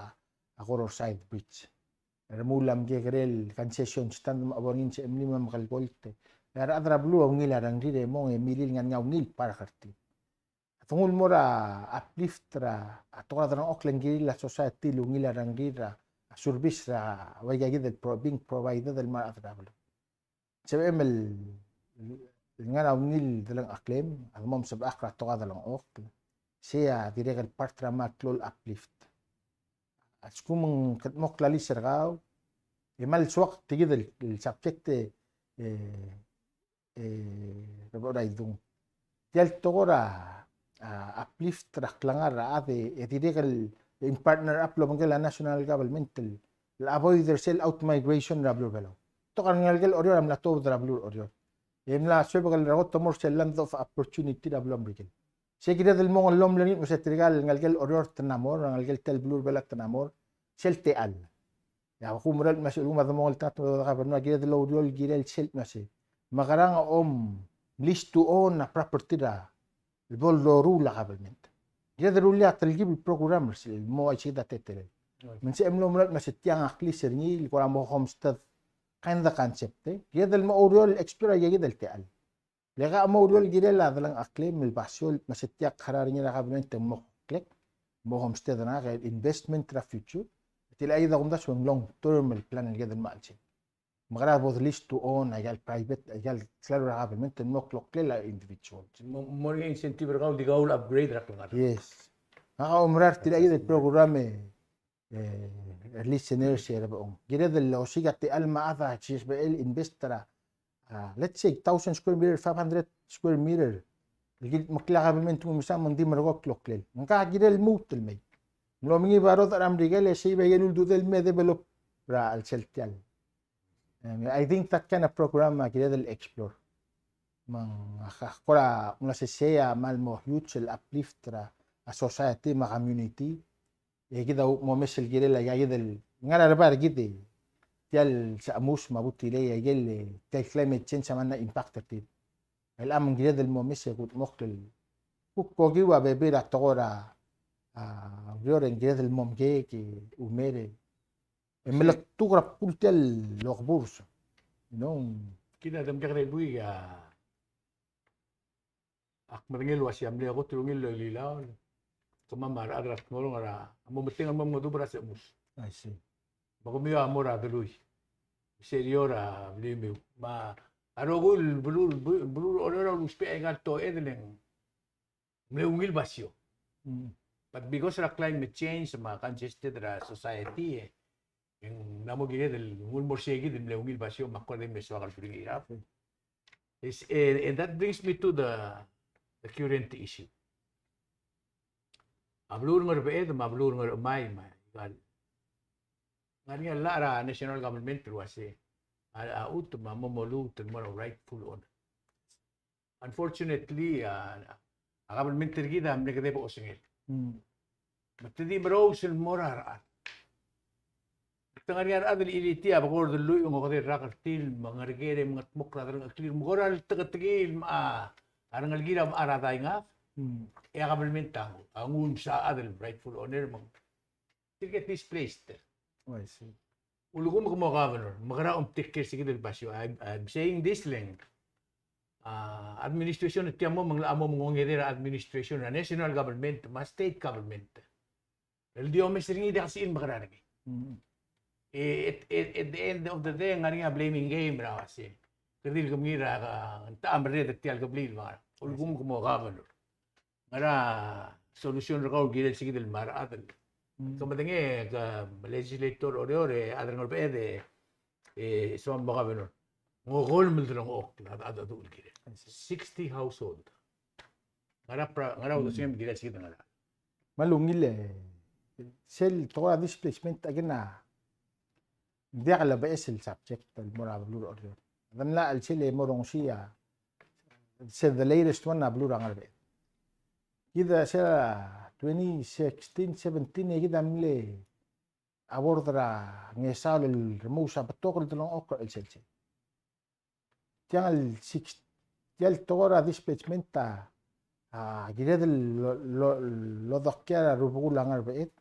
Koror Side Bridge. E remuul a mekekerei el concession stand me a bo er ngii e ng sebechem el mei me mekelekolt. E a rechad er a beluu a ungil a rengrir e mong e milil ngar er ngii a ungil park er tir. A de nguu el mo er a uplift er a, a tekoi er a delengchokl e ng kirir a society el ungil a rengrir er a, a service er a ua ikakid el pro-, being provided el mo er a rechad er a beluu. Sebechem el, el ngar er a ungil delengcheklem, a de mo mesebechakl er a tekoi er a delengchokl. Sei a dirrek el part er a kmal klou el uplift. A lsekum ng kldmokl a lease er kau, e kmal soak tia kid el, el subject e, e, e, Rebechor Aidung. Tia el tekoi er a, a, uplift er a klengar er a chad e, e dirrek el in partner up el obengkel a national government el, el avoid er sel outmigration er a beluu er a Belau. Betok a rengelekel Oreor a mla tuobed er a beluu er a Oreor. E mla suebek el rekot el mo er sel land of opportunity er a beluu er a Merikel. Se kired el mo ngellomel er ngii el kmo se tirka el ngelekel Oreor te mla mo er, ngelekel tia el beluu er a Belau te mla mo er, sel techall. E a kumerang el kmo se, ulekum a de mo ngeltengat me a governor a kired el oureor el kirel sel kmo se, mekerang a om lease to own a property er a, el bo loruul a government. Kired el rullii a telkib el program er sel mo uaisei kid a teletelel. Me ng sebechem el oumerang el kmo se tiang a klis er ngii el kora mo homestead kind of concept, e. Kired el mo oureor el explore a ikakid el techall. Le ka mo oureor el kirel a delengcheklem el basio el kmo se tia a kora er ngii er a government e ng mo klek, mo homestead er ngak el investment er a future. Tia el chais a kumdasu e ng long term el plan el kede mla chelsel. Me kede bo de lease to own, aika el private, aika el klalo er a government el mo kloklel a individual. Mo, mo er ngii a incentive er kau el di kau el upgrade er a klengar. Yes. Ngak a oumera er tia el chais el program e, e, listeners e rebong. Kired el osiik a techall me a chad a sisebechel el invest er a, a, let's say, thousand square meter, five hundred square meter. El kid mekla government me mesa me ng di merekong el kloklel. Ngka a kirel lmuut el mei. Ng lomengiil a rodech er a Merikel e sei a ikel uldudel el me develop er a chelsel tial. Um, I think that kind of program a kired el explore. Me ng, a, a, kora mla sesei a kmal mo huge el uplift er a, a society me a community. E kid a mo mes el kirel a, a kid el ngar er a rebai er kid e tial sechemus me a butilei a ikel, e, tial climate change a mla impact er tir. El a me ng kired el mo mes e kudmokl el kuk okiu a bebil er a tekoi er a, a, ureor e ng kired el mo mkeek e umer e e melektuk er a bkul tial okeburs. You know. Kid a demkek er a buik a ak medengei el uasei a mle kot el ungil el olilol. Kemam a rechad er a Dmorong er a mo metengel el mo mengedecheduch er a sechemus. I see. Me kemiu a mo er a delui. Seriou er a bliu miu. Me a rokui el beluu, beluu er Oreor a ulusbech aika el toedel e ng mle ungil basio. Mm. But because er a climate change me a congested er a society, e ng mla mo kired el nguu el mo er sei kid el mle ungil basio me a kora di mle soak el bring it up. Mm. Is, eh, and that brings me to the, the current issue. A beluu er a Ngerbeched me a beluu er a Ngerchemai me a ikal. Ngar er ngii a llach er a national government el uasei a, a chutem a mo moluut el mo er a rightful owner. Unfortunately, a, a government er kid a mle kedeb a osengel. Mm. Me te di merous el mo er a rechad. Te ngar er ngii a rechad el chilitii a bekord el lluich me ng okedei el rak er tir me a Ngerker e mengetmokl er a delengcheklir me kora el teketekiil me a rengelekir a mechar a daingab. Mm. E a government a nguu, a nguu el msa a chad el rightful owner me ng tirke displaced. Oh, I see. Ulekum ke mo governor, me kera omtake er se kid el basio. I'm, I'm saying this leng. A, administration er tia el mo, me ng locha mo mengongedei er a administration er a national government me a state government el di omes er ngii e diak sel mekerang er ngii. Mm. E, at, at, at the end of the day, ngar er ngii a blaming game er a uasei. Kede di el kemengiil er a, a, ng techa merreder er tia el kebliil me a ngar. Ulekum ke mo governor. Ngera solution er kau el kirel se kid el mo er a chad el. Mm. Ke medengei, ke legislator er Oreor, e chad er a Ngerbeched, e, e soam el mo governor. Ng okolem el delengchokl a, a, a, a, el kirel. I see. Sixty household. Ngera pra-, ngera uldasu el kirel se kid el ngar er a. Me a ungil, e, sel tekoi er a displacement a kena Ng diak el beches el subject el mo er a beluu er a Oreor. A di mla chelsel e mo rongesii a, se the latest one a beluu er a Ngerbeched. Kid a se er a twenty sixteen, seventeen e kid a mle award er a Ngesaol el remous a betok el delengchokl er a chelsel. Tiang el six, tia el tekoi er a displacement a, a kired el lo, lo, lodokia er a rubekul a Ngerbeched,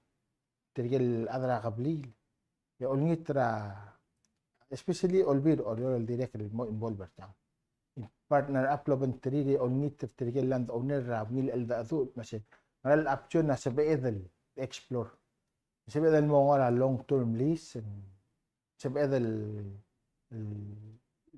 tirke el chad er a kebliil, e olengit er a, especially Olbiil er Oreor el dirrek el mo involve er tiang. Partner up el obengterir e olengit er tirke el land owner er a ungil cheldecheduch, me se ngera el option a sebeched el explore. Sebeched el mo er a long term lease, sebeched el, el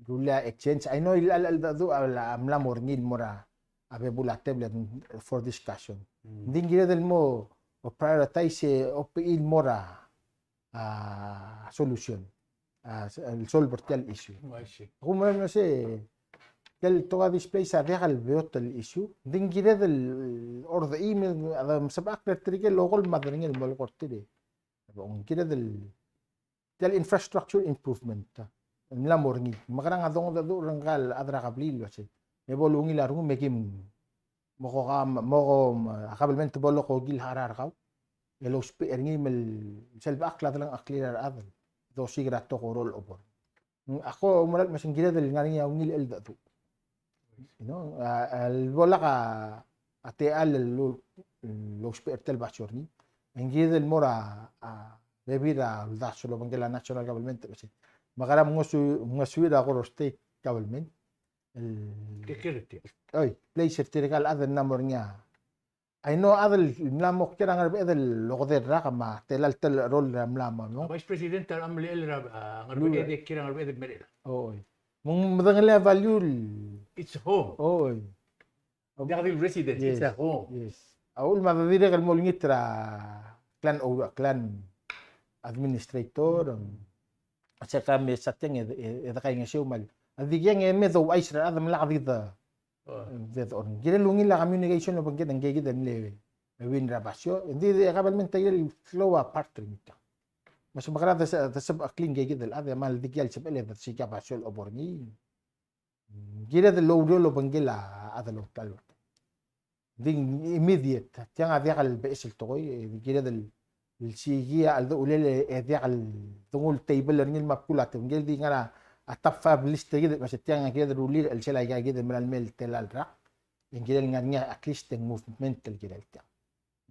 rullii a exchange. I know el, el, el, a mla mo er ngii el mo er a bebul a tebel for discussion. Mm. Ng di ng kired el mo prioritize e obechiil el mo er a, a, solution. A, el solve er tia el issue. Oh, I see. Ak oumerang el uasei, tia el tekoi er a displace a diak el beot el issue. Ng di ng kired el ordered me a mesebechakl er tirke el okolem me a derengel el mo lekoi er tir. Ng kired el tia el infrastructure improvement a mla mo er ngii. Mekerang a dongedecheduch er ngka el chad er a kebliil el uasei, me bo lungil a rengum me kim mo ko, mo ko, a kabelment bo lolekoi a harau er kau el ousbech er ngii me sel bechakl a delengcheklir a rechad el dosiik er a tekoi er a rolel. Ak oumerang el uasei ng kired el ngar er ngii a ungil cheldecheduch. You know, a, a, el bo lak a, a techall el, el ousbech er tia el basio er ngii. Ng kired el mo er a, a, bebil er a uldasu el obengkel a national government, me kede mengesu-, mengesuir a kora state government. El, take care er tia. Oi, place er tirka el chad el mla mo er ngii a I know a chad el mla mo kiei er a Ngerbeched el okedei el rak me a tela el tel rol er a mla mo. A Vice President a mle el er a, a, Ngerbeched e kiei er a Ngerbeched el mle er a. Oi. Me ng medengelii a value el. It's home. Oi. Diak di el residence, it's a home. Yes. A uchul me a dirrek el mo olengit er a clan, o, clan administrator, um, a se ka me sa tiang e, e, e de kaingeseu me a. A di kiang e me douchais er a rechad me lak di de. Oi. De, de, ng kirel ungil a communication el obengked, ng kid el mle win er a basio. Ng di, di a kabelment a kirel klou a part er ngii. Me se mekerang de se, de sebechekl ngii kid el chad, me a le di kial sebechel e de se kial basio el obo er ngii. Kired el oureor el obengkel a chad el outlal. Ng di immediate, tiang a diak el beches el tekoi, e kired el, el sikii a cheldechulel e diak el denguu el table er ngii el mle bkul a tebengkel, di ngar er a top five list er kid, me se tiang a kired el rullii el sel aika kid el mera el mei el tela el rak. E ng kired el ngar er ngii a at least e ng movement el kirel tiang.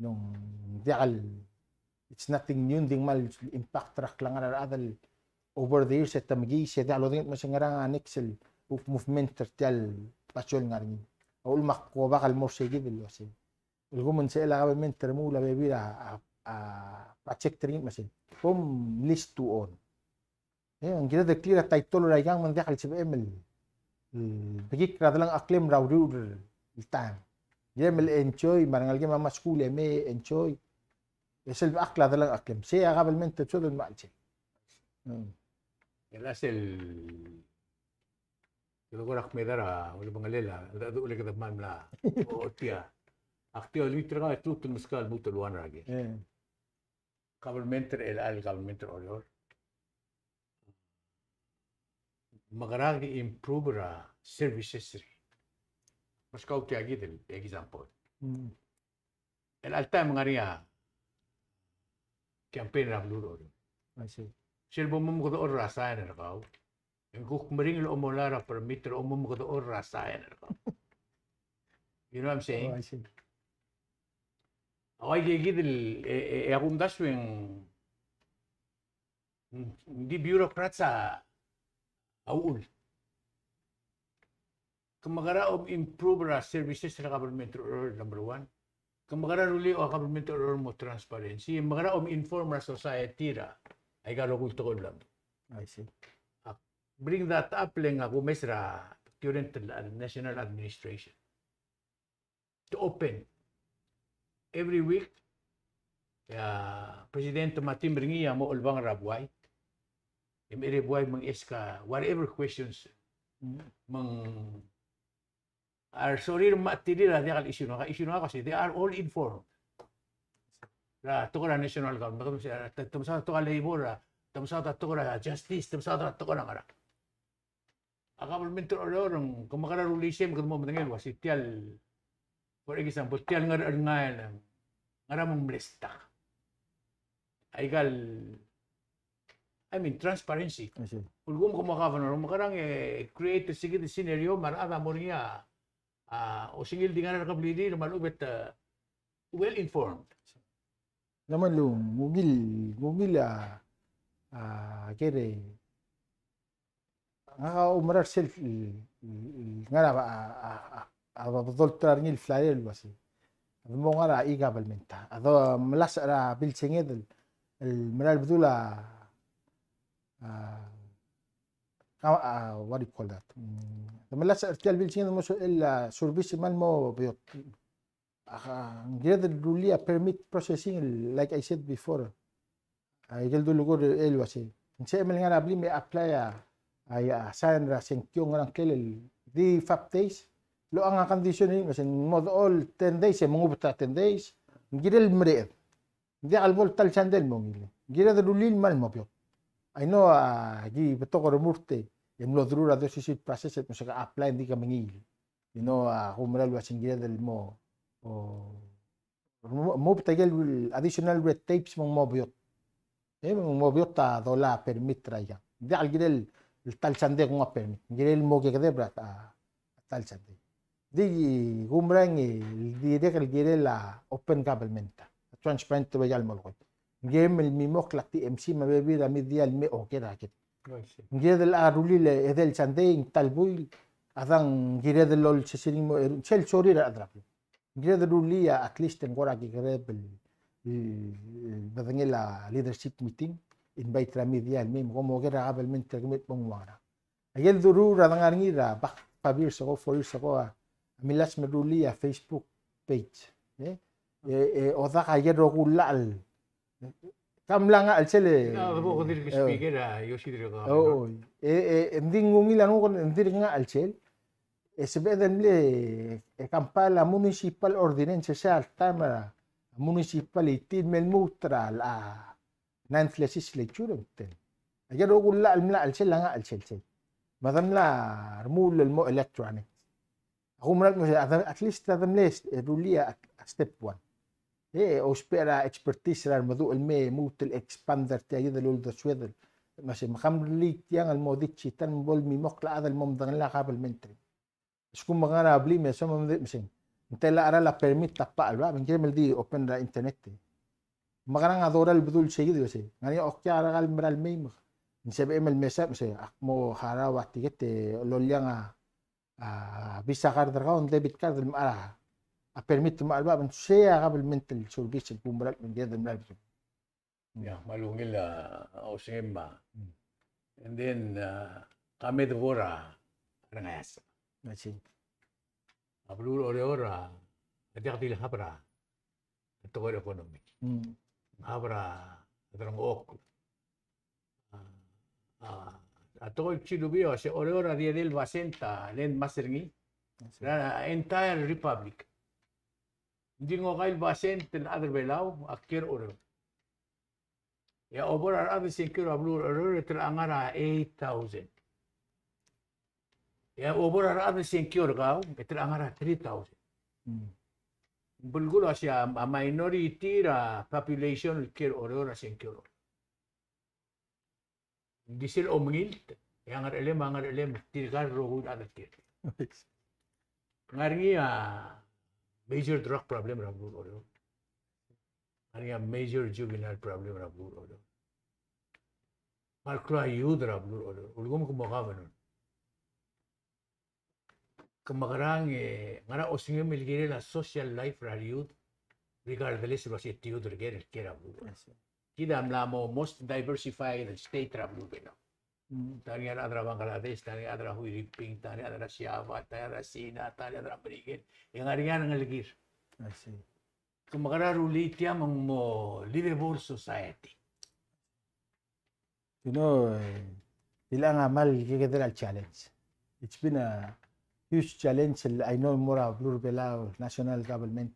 Ng diak el, it's nothing new, ng di ng kmal impact er a klengar er a rechad el over the years e te mekiis e diak lodengei el kmo se ngerang a next el movement er tia el basio el ngar er ngii. A uchul me ak go back el mo er sei kid el uasei, el kumes e sel a government a remuul a bebil a, a, a project er ngii me se kom lease to own. E, ng kired el clear a title er aikang me ng diak el sebechem el, el bekikl er a delengcheklem er a uriul el taem. Ng kirem el enjoy, me a rengelekem a mla skuul e me enjoy. E sel bechakl a delengcheklem. Sei a kabelment el soad el mla chelsel. Mm. E a sel, kede kora kmedar a ulebengelel a, a, a, ulekede kmal mla. O tia. Ak tia olengit er kau e te lmuut el meskau el lmuut el uan er a ker. E. Kabelment er chelecha el kabelment er Oreor. Mekerang e improve er a services er ngii. Me se kau tia kid el example. Mm. El alta me ng ngar er ngii a campaign er a beluu er Oreor. I see. Sel bo momekedechor er a sign er kau. E ng kuk meringel el omola er a permit er a omomekedechor er a sign er kau. You know what I'm saying? Oh, I see. A uaike kid el, e, e, e a kumdasu e ng Ng di bureaucrats a, a uchul. Ke mekerang a om improve er a services er a government er Oreor, number one. Ke mekerang a rullii a government er Oreor el mo transparency. Mekerang a om inform er a society er a aika el rokui el tekoi el bla. I see. Ak bring that up le ng a kumes er a current national administration. Te open. Every week, e a president me a team er ngii a mo olbang er a buai. E mei er a buai me ng ask a whatever questions. Mm. Me ng a resorir me a tirir a diak el issue er ngak, issue er ngak a se, they are all informed. Er a tekoi er a national government, te, te mesaod a tekoi er a labor, te mesaod a tekoi er a justice, te mesaod a tekoi er a ngerang. A government er Oreor, ke mekerang a rullii sei me kede mo medengei el uasei tia el, for example, tia el ngar er a ngai el, ngera me ng mle stuck. Aika el, I mean, transparency. I see. Ulekum ke mo governor, mekerang e create er se kid el scenario me a rechad a mo er ngii a, a, osengel di ngar er a kebliil er me a lechub e te, well informed. Ng mla mo ungil, ungil a, a, kede, ngak a oumerang er sel, ngar er a, a, a, a, a, dodolt er ngii el flyer el uasei. A de mo ngar er a e-government. A de melasech er a bilsenged el, el mera el bedul a, a, a, what do you call that? Mm, a de melasech er tia el bilsenged el mo so-, el, a, service me a mo beot. A, ng kired el rullii a permit processing, like I said before. A, ikel dulekoi el uasei. Ng sebechem el ngar er a blim e apply a, a, a, sign er a sengkio, ngerang ngklel el di five days. Locha a condition er ngii, me se ng mo dechor el ten days, e mengubet er a ten days. Ng kirel mereched. Ng diak el bo el ta el sandei el mo ngilai. Ng kired el rullii me a le mo beot. I know, a, ki betok el remurt e mlo deruul a di osisiu el process e te mesa ke apply e ng di ke mengiil. You know, a, kumerang el uasei ng kired el mo, o, mo, mo betok el additional red tapes me ng mo beot. E, me ng mo beot a dolai a permit er aikang. Ng diak el kirel el ta el sandei e kuk nguu a permit. Ng kirel el mo kekedeb er a, a, ta el sandei. Di kumerang e dirrek el kirel a open government, a transparent er a ika el molekoi. Ng kirem el mimokl a T M C me a bebil er a media el me oker a kid. I see. Ng kired el a rullii el edei el sandei, ng ta el buil, a dang kired el olsesei er ngii mo eru, sel sorir a rechad er a beluu. Ng kired el rullii a at least ng kora kekerei el, el, el bedengel a leadership meeting, invite er a media el mei me kom oker a kabelment er kemiu el bo ng ua ngera. Aike el duruul er a dengar er ngii er a back five years ago, four years ago, a, a millasem el rullii a Facebook page. E, e, e, odak aike el rokui el llach el Ka mla ngachel sel e. Ng di bo dirk speaker a Yoshi dirk. O, e, e, ng di ng ungil a nguk, ng dirk ngachel sel. E sebeched el mle, e compile a municipal ordinance, sel taem er a municipality el me lmuut er a ninth legislature, e ng ten. Aike el rokui el llach el mla chelsel a ngachel sel sel. Me a de mla remuul el mo electronic. Ak oumerang el kmo se, at least a de mle rullii a step one. E, ousbech er a expertise er a remeduch el me lmuut el expand er tia kid el uldesued el. Me se, me kam rullii tiang el mo digital me bo lemimokl a chad el mo medengelii a kabelment er ngii. Lsekum ng ngar er a blim e soam e mdechor, me se ng tela a cheral a permit a bechachel el bab, me ng kirem el di open er a internet e. Mekerang a dorael el bedul sei kid el uase, ngar er ngii a okiu a rekal mera el mei me ng sebechem el mesa, me se ak mo harau a tiket e loliang a a Visa card er kau, ng debit card el mechar a, a permit el mechar a bab, me ng sei a kabelment el service el bo mera el mei, ng mera el mei. Ia, me a ungil a osengem a. Mm. And then, a, ka me debo er a rengeasek. I see. A beluu er Oreor a, a diak di le hub er a tekoi er a economy. Mm. Hub er a delengchokl. A, a, a tekoi el chilubii a se Oreor a di edei el basent a land mass er ngii. I see. Er a entire republic. Ng di ng okai el basent el chad er Belau a kiei er Oreor. E a obor a rechad el sengkio er a beluu er Oreor e te locha ngar er a eight thousand. E a obor a rechad el sengkio er kau e te locha ngar er a three thousand. Mm. Belkul a se a, a minority er a population el kiei er Oreor a sengkio er Oreor. Ng di sel omengilt, e a ngerchelem, a ngerchelem, tirka el rokui el chad el kiei. Ngar er ngii a major drug problem er a beluu er Oreor. Ngar er ngii a major juvenile problem er a beluu er Oreor. Me a klou a youth er a beluu er Oreor. Ulekum ke mo governor, ke mekerang e ngera osengem el kirel a social life er a youth, regardless el uase youth er ker el kiei er a beluu. Yes, sir. Kid a mla mo most diversified state er a beluu er Belau. Mm. Tia er ngii a rechad er a Bangladesh, tia er ngii a rechad er a Philippines, tia er ngii a rechad er a Siava, tia er ngii a rechad er a Merikel, e ngar er ngii a rengelekir. I see. Ke mekerang e rullii tia me ng mo livable society. You know, e, tilechang a kmal kekedei el challenge. It's been a huge challenge el, I know, mo er a beluu er Belau, national government,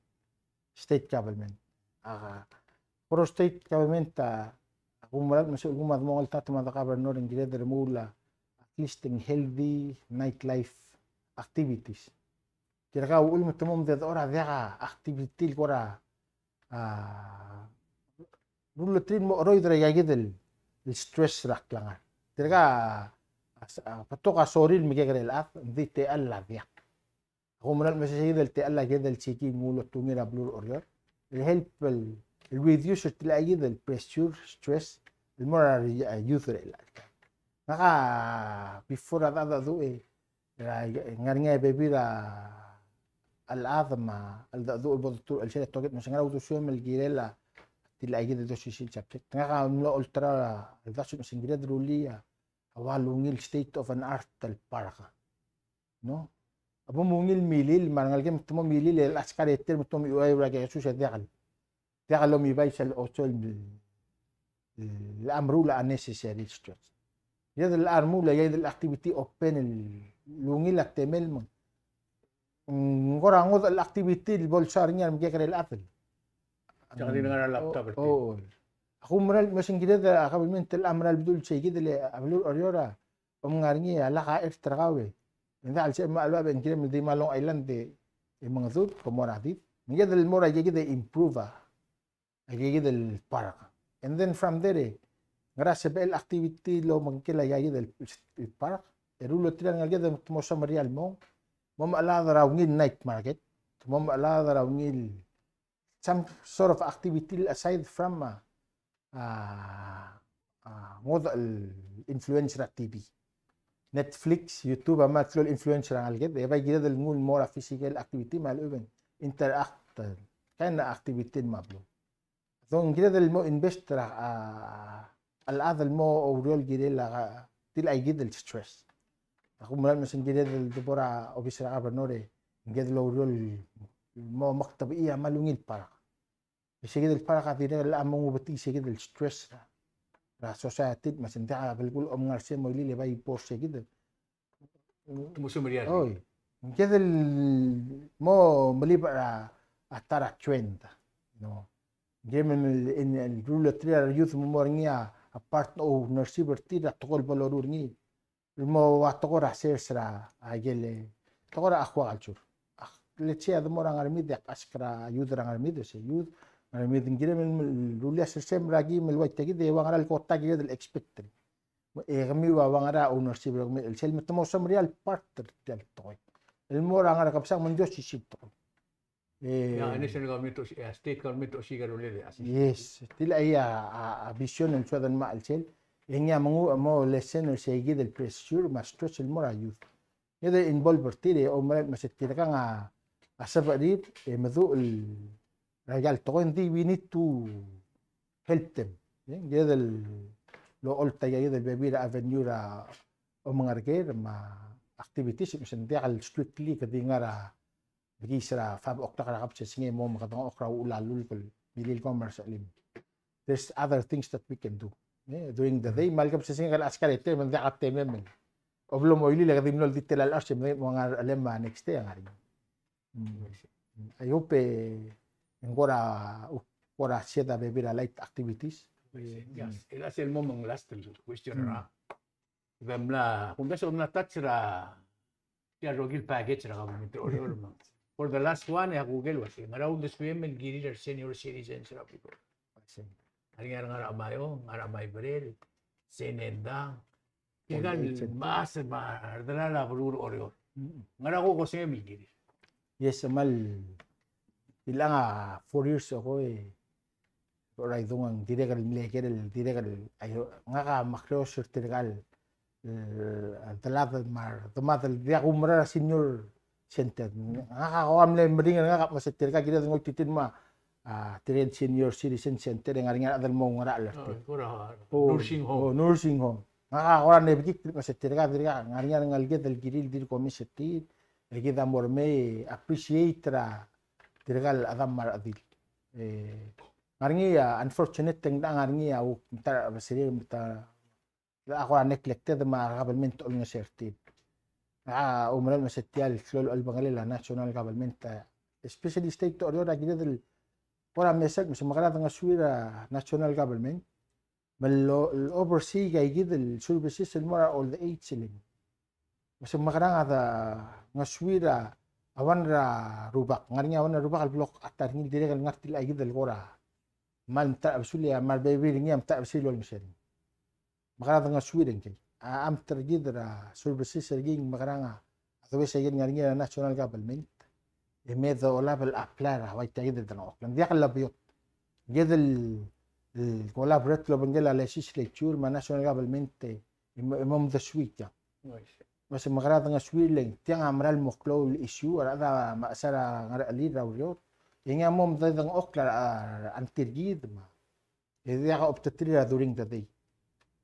state government. A, kora state government a, a kumerang me se el kuk mo dmung el ta me a de governor e ng kired el remuul a, at least ng healthy nightlife activities. Tirka uchul me te mo medechor a diak a activity el kora, a, rullterir el mo cheroid er aika kid el, el stress er a klengar. Tirka a, a, a betok a sorir el mekekerei el chad, ng di techall a diak. Ak oumerang el kmo se kid el techall a kid el siki el mo otungii er a beluu er Oreor el help el, el reduce er tia kid el pressure, stress, el mo er a, a youth er chelechang. Ngak a before a cheldecheduch e, er a, ngar er ngii a bebil er a chelechang me a cheldecheduch el bo deturuch el sel toket me se ngera uldesuem el kirel a tia kid el osisiu el subject. Ngak a mlo olterau a uldasu me se ng kired el rullii a ua ungil state of an art el park. No? A bo mo ungil milil, me a rengelekem te mo milil, el askar e tir me te mo miuai er a kesus e diak el, diak el omibai sel ocholt el, el meruul a unnecessary stress. Ia el remuul a, ia el activity open el ungil a temel me ng kora ngodech el activity el bo lsaod er ngii a remekekerei el chad. Diak di ngar er a laptop er tir. O, o. Ak oumerang el kmo se ng kired a kabelment el mera el bedul sei kid el a beluu er Oreor a Om ngar er ngii a lak a ert er kau e. Ng diak el sebechem el mo er a bab e ng kirem el di me a Long Island e mengedub, ke mo er a did. Me ng kired el mo er aika kid e improve a, aika kid el park. And then from there e, ngera sebechel activity el omengkel aika kid el, el park. E rullterir a rengeleked e te mo someriar el mong. Mo mechelaod er a ungil night market. Mo mechelaod er a ungil some sort of activity aside from a, a, a, ngodech el influence er a T V. Netflix, YouTube, a kmal klou el influence er a rengeleked, e bai kired el nguu el mo er a physical activity, me a lechub e ng interact, kind of activity me a beluu. Ng kired el mo invest er a, a, a chad el mo oureor el kirel a, tia kid el stress. Ak oumera el mesa ng kired el debo er a obis er a governor e ng kired el oureor el mo mektebechii a kmal ungil parak. E se kid el parak a dirrek el mo ngubetii se kid el stress er a, er a society, me se ng diak a belkul a omengar se mo ilil e bai bo er se kid. Mo semeriar. Oi. Ng kired el mo melibech er a, a ta er a trend. No. Ng kired el, el, el ruleterir a youth el mo er ngii a, a part ownership er tir er a tekoi el bo loruul er ngii. El mo ua tekoi er a sers er a, a ikel, tekoi er a aquaculture. Ak, let's say, a de mo er a Ngermid e ak ask er a youth er a Ngermid, se youth, Ngermid, ng kirem el rullii a sersem er a kim el ua tia kid e ua ngera el kota kired el expect er ngii. E kemiu a ua ngera a ownership er kemiu el sel me te mo semeriar el part er tia el tekoi. El mo er a ngar er a kebesang me ng di osisiu el tekoi. E, a national government, a state government, o si ka rullii a, yes, tia a, a, a vision el soad el mei el sel. E ngii a mengu, mo lessen el se kid el pressure me a stress el mo er a youth. Ng kired el involve er tir e oumera el mesa tirkang a, a sebechir e meduch el, er a ikel tekoi, ng di we need to help them. E, ng kired el, locholt a ikel bebil er a avenue er a omengerker me a activities, me se ng diak el strictly kede ngar er a bekiis er a five o'clock er a kebesengei e mo mekedengchokl er a uchul a lulk el milil kom er a sechelim. There's other things that we can do. E, during the day, me a le kebesengei a le ask er a ete, me ng diak a temem el oblo mo ilil e kede mlo el di tela el hours e me ng mo ngar er a chelem me a next day a ngar er ngii. Mm. I hope e ng kora, kora sel a bebil er a light activities. Yes. E a sel mo me ng last el question er a. Kede mla, kumdasu e mla touch er a tia el rokui el package er a government er a Oreor me. For the last one, e a kuk el uase, ngera uldesuem el kirir a re senior citizens er a beluu. Ngar er ngii a ngar er a Meyuns, ngar er a Meyuns, Senendang. Tirka el mechas me a redelal a beluu er a Oreor. Ngera kuk osengem el kirir? Yes, me a le, ilang a four years ago e, er a idung, ng dirrek el mle ker el dirrek el, aio, ngak a makreos er tirka el, e, delad me a redemad el diak kumerang er a senior center. Ngak a ko a mle meringel, ngak a mesa tirka kired el ngoititerir me a, a, tirka el senior citizen center e ng ngar er ngii a rechad el mo oungerachel er tir. O, nursing home. O, nursing home. Ngak a kora nebekikl el mesa tirka, tirka, ng ngar er ngii a rengeleked el kirir el dirk omes er tir, e kid a mo remei appreciate er a tirka el chedam me a rechedil. E, ngar er ngii a, unfortunate, e ng ngar er ngii a kuk mta er a beserir, mta er a kora neglected me a government a olengeseu er tir. A, oumera el mesa tia el klou el chelebangel a national government, a, especially state er a Oreor a kired el kora mesa el mesa me kora dengesuir a national government me lo, lo oversee a ikid el services el mo er a old age el. Me se mekerang a dengesuir a one er a rubak, ngar er ngii a one er a rubak el blo kchad er ngii el dirrek el ngar tia ikid el kora kmal mta er a besul e a kmal bebil er ngii a mta er a besul el olengeseu er ngii. Me kora dengesuir e ngii a, a mter kid er a services er ngii, mekerang a, a does a ikid el ngar er ngii er a national government e me dolab el apply er a ua tia ikid el delengchokl. Ng diak el lebeot. Ikid el, el collaborate el obengkel a legislature me a national government e, e mo, e mo medesuii tiang. Me se mekerang a dengesuir el ng tiang a mera el mo klou el issue er a rechad me a sel ngerechelir er a ureor. E ngii a mo medengchokl er a, er a, er a tir kid me a E diak a opteterir a during the day.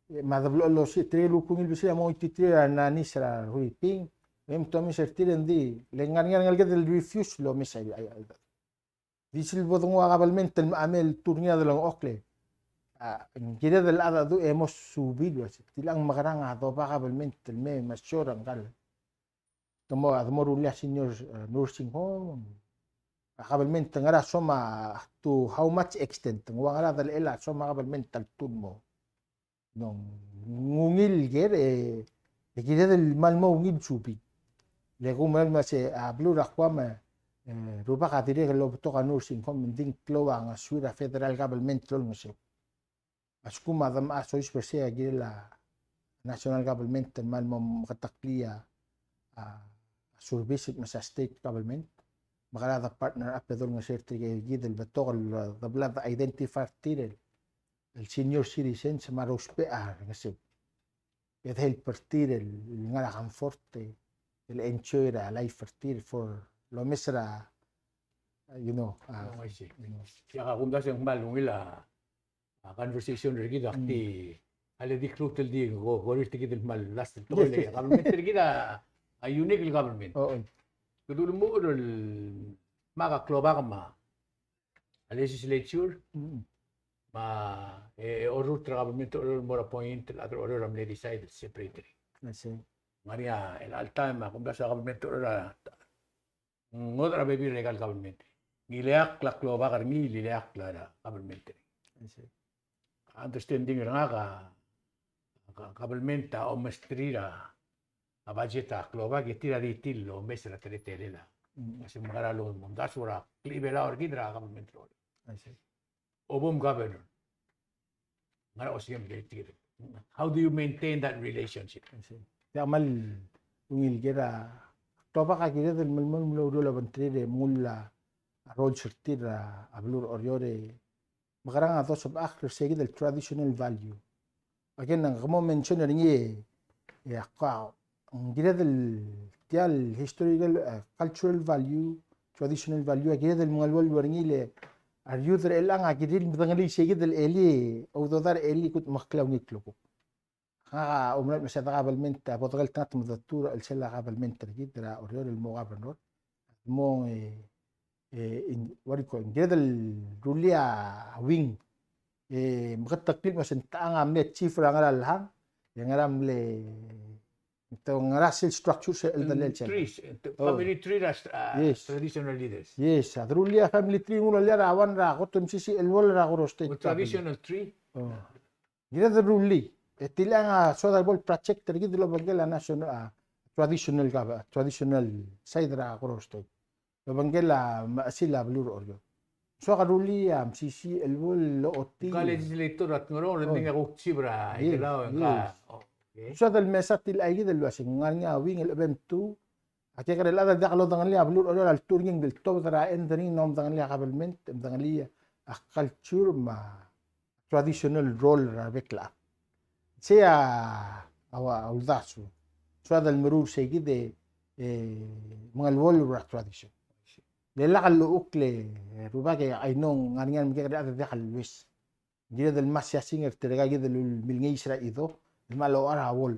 E me a de blo losii, tirke el kuk ungil besil a mo ngoititerir a nanis er a ruriping. E me te omes er tir e ng di, le ngar er ngii a rengeleked el refuse el omes a, a, a, di sel bo denguu a kabelment el mechame el tur ngii a delengchokl e. A, ng kired el chad a du e mo suub el uase, tiang mekerang a doba kabelment el mei me a sure ngkal. Te mo, te mo rullii a senior, e, nursing home. A kabelment ngera soam a, to how much extent, ng ua ngera delechel a soam a kabelment a ltuu el mo. Ng ungil ker e, e kired el kmal mo ungil suub. Le kumerang me se a beluu er a Guam e, e, rubak a dirrek el obetok a nursing home, me ng di ng klou a ngesuir a federal government el olengeseu. A lsekum a dem a soiseb er sei a kirel a national government el kmal mo meketeklii a, a service me se a state government. Me kede partner up e dolengeseu er tirke kid el betok el de bla de identify er tir el, el senior citizens me a rousbech a rengeseu. E de help er tir el, el ngar er a comfort, el enjoy er a life er tir for el omes er a Uh, you know, uh, Oh, I see. You know. Ia, ak omdasu e ng kmal ungil a, a conversation er kid, ak di, a le di kluut el di ko, ko er tir kid el kmal last el tekoi. Yes, le yes. Government er kid a, a unique el government. Oo. Kede ulemuchel el kmal klobak me a legislature, mm, me a, e, orrurt er a government el mo er a appoint el chad er a Oreor a mle decide el separate. I see. Ng ngar er ngii a, el all time, ak omdasu a government el ngodech er a bebil er aika el government. Ng ileakl a klobak er ngii, ileakl a government er ngii. I see. Understanding er ngak a, a government a omesterir a, a budget a klobak e tir a di tir el omes er a teletelel a. Mm. Uase ng mekera el omdasu er a klechibelau er kid er a government er a Oreor. I see. Obom governor. Ngera osengem er tir. How do you maintain that relationship? I see. Tia kmal ungil ker a klobak a kired el melemolem el oureor el obengterir e mengull a roles er tir er a beluu er a Oreor e mekerang a dosebechakl er se kid el traditional value. Again, ng kmo mention er ngii e, e ak, ng kired el tia el historical, eh, cultural value, traditional value, a kired el mengeluolu er ngii le a re youth er chelechang a kirir el medengelii se kid el elii, oudodar er elii kudmeklii a ungil klukuk. Ngak a oumera el mesa a kabelment a bo dekeltengat me de tuu er a chelsel a kabelment er kid er a Oreor el mo governor. Mo, e, e, in, what do you call, ng kired el rullii a wing. E, meketeklii el mesa ng techang a mle chief er a ngera el hang, e ngera mle, te ngera sel structure sel, mm, elder el sel. Trees, e, te, oh, family tree er a, a, yes, traditional leaders. Yes, a de rullii a family tree, ng ulelii a one er a kot el mesisiich el bo er a Koror State. Well, traditional tree. Oh. Kired el rullii. E tilecha a soad el bo el project er kid el obengkel a national, a, traditional, a, traditional side er a Koror State. El obengkel a mechesil a beluu er a Oreor. Soak a rullii a mesisiich el bo el ochotii. Ka legislator a Ngerong, oh, ng di ngak a kuk chief er a, yes, Ikelau, yes. Ka, oh, okay. Soad el mesa tilecha kid el uase ng ngar er ngii a wing el chebem tuu. A kekerei el chad a diak lodengelii a beluu er a Oreor a ltuu er ngii, ng di le tobed er a end er ngii, ng mo medengelii a kabelment, medengelii a culture me a traditional role er a rebek el chad. Sei a, a, a uldasu. Soad el meruul se kid e, e, mengeluolu er a tradition. Le lak el uchul e, e, rubak e, I know ng ngar er ngii a remekekerei el chad a diak el lues. Ng kired el mesiasing er tirka kid el milngeis er a chido, el kmal ochar a uol.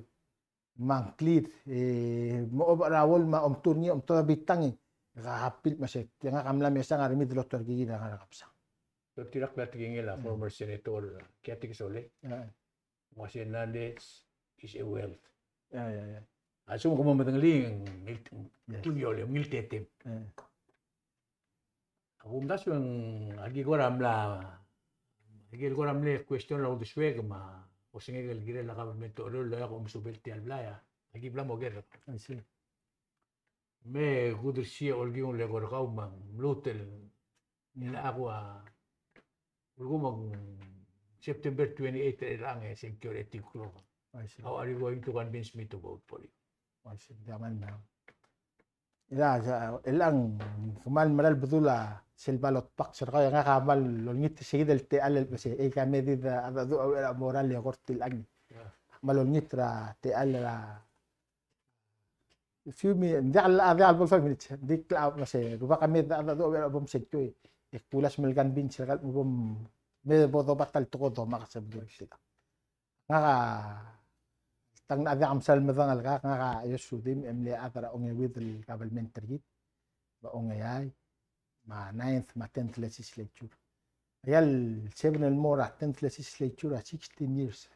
Me a ngklir, e, mo oba er a uol me a omtuu er ngii, omtobed a bitang e, e ka hapil me se, tia ngak a mla mesa ngar er a middle er a otuarkikid er a ngar er a kebesang. Tirka el tekingel a, mm, former senator, Kiatek Sole. Yeah. Ng uase knowledge is a wealth. Yeah, yeah, yeah. A lsekum ke mo medengelii, ng, yes, ng, tung e olem, ng ngiltetem. Yeah. Ak omdasu e ng, aki kora mla, aki kora mle question er a uldesuek me a osengek el kirel a government er a Oreor el oeak a omesubel tia el blai a, aki bla mo ker. I see. Me kudersii a olkiung el eko er kau me ng mluut el, mm, el ak ua, ulekum a September twenty-eight er chelechang e sengkio er a eight o'clock. I see. How are you going to convince me to vote for you? I see. Diak a mera. Ia, sa, chelechang, kmal mera el bedul a sel ballot box er kau, e ngak a kmal olengit er se kid el techall el mesa, e ka me di a, a, a, a moral e kora tilechang. Ia. Kmal olengit er a techall er a, a few mi-, ng diak el, a diak el bo el five minutes, ng di klou el mesa, rubak a me di a, a, a, a bom sengkio, e kulasem el convince er kau el bom, me bo doba ta el tekoi el domak se bedul. Ngak a, tang a diak msa el medengei el kak, ngak a Josu Dim, e mle chad er a ongeuid el kabelment er kid, me a ongeai, me a ninth me a tenth legislature. Aia el seven el mo er a tenth legislature a sixteen years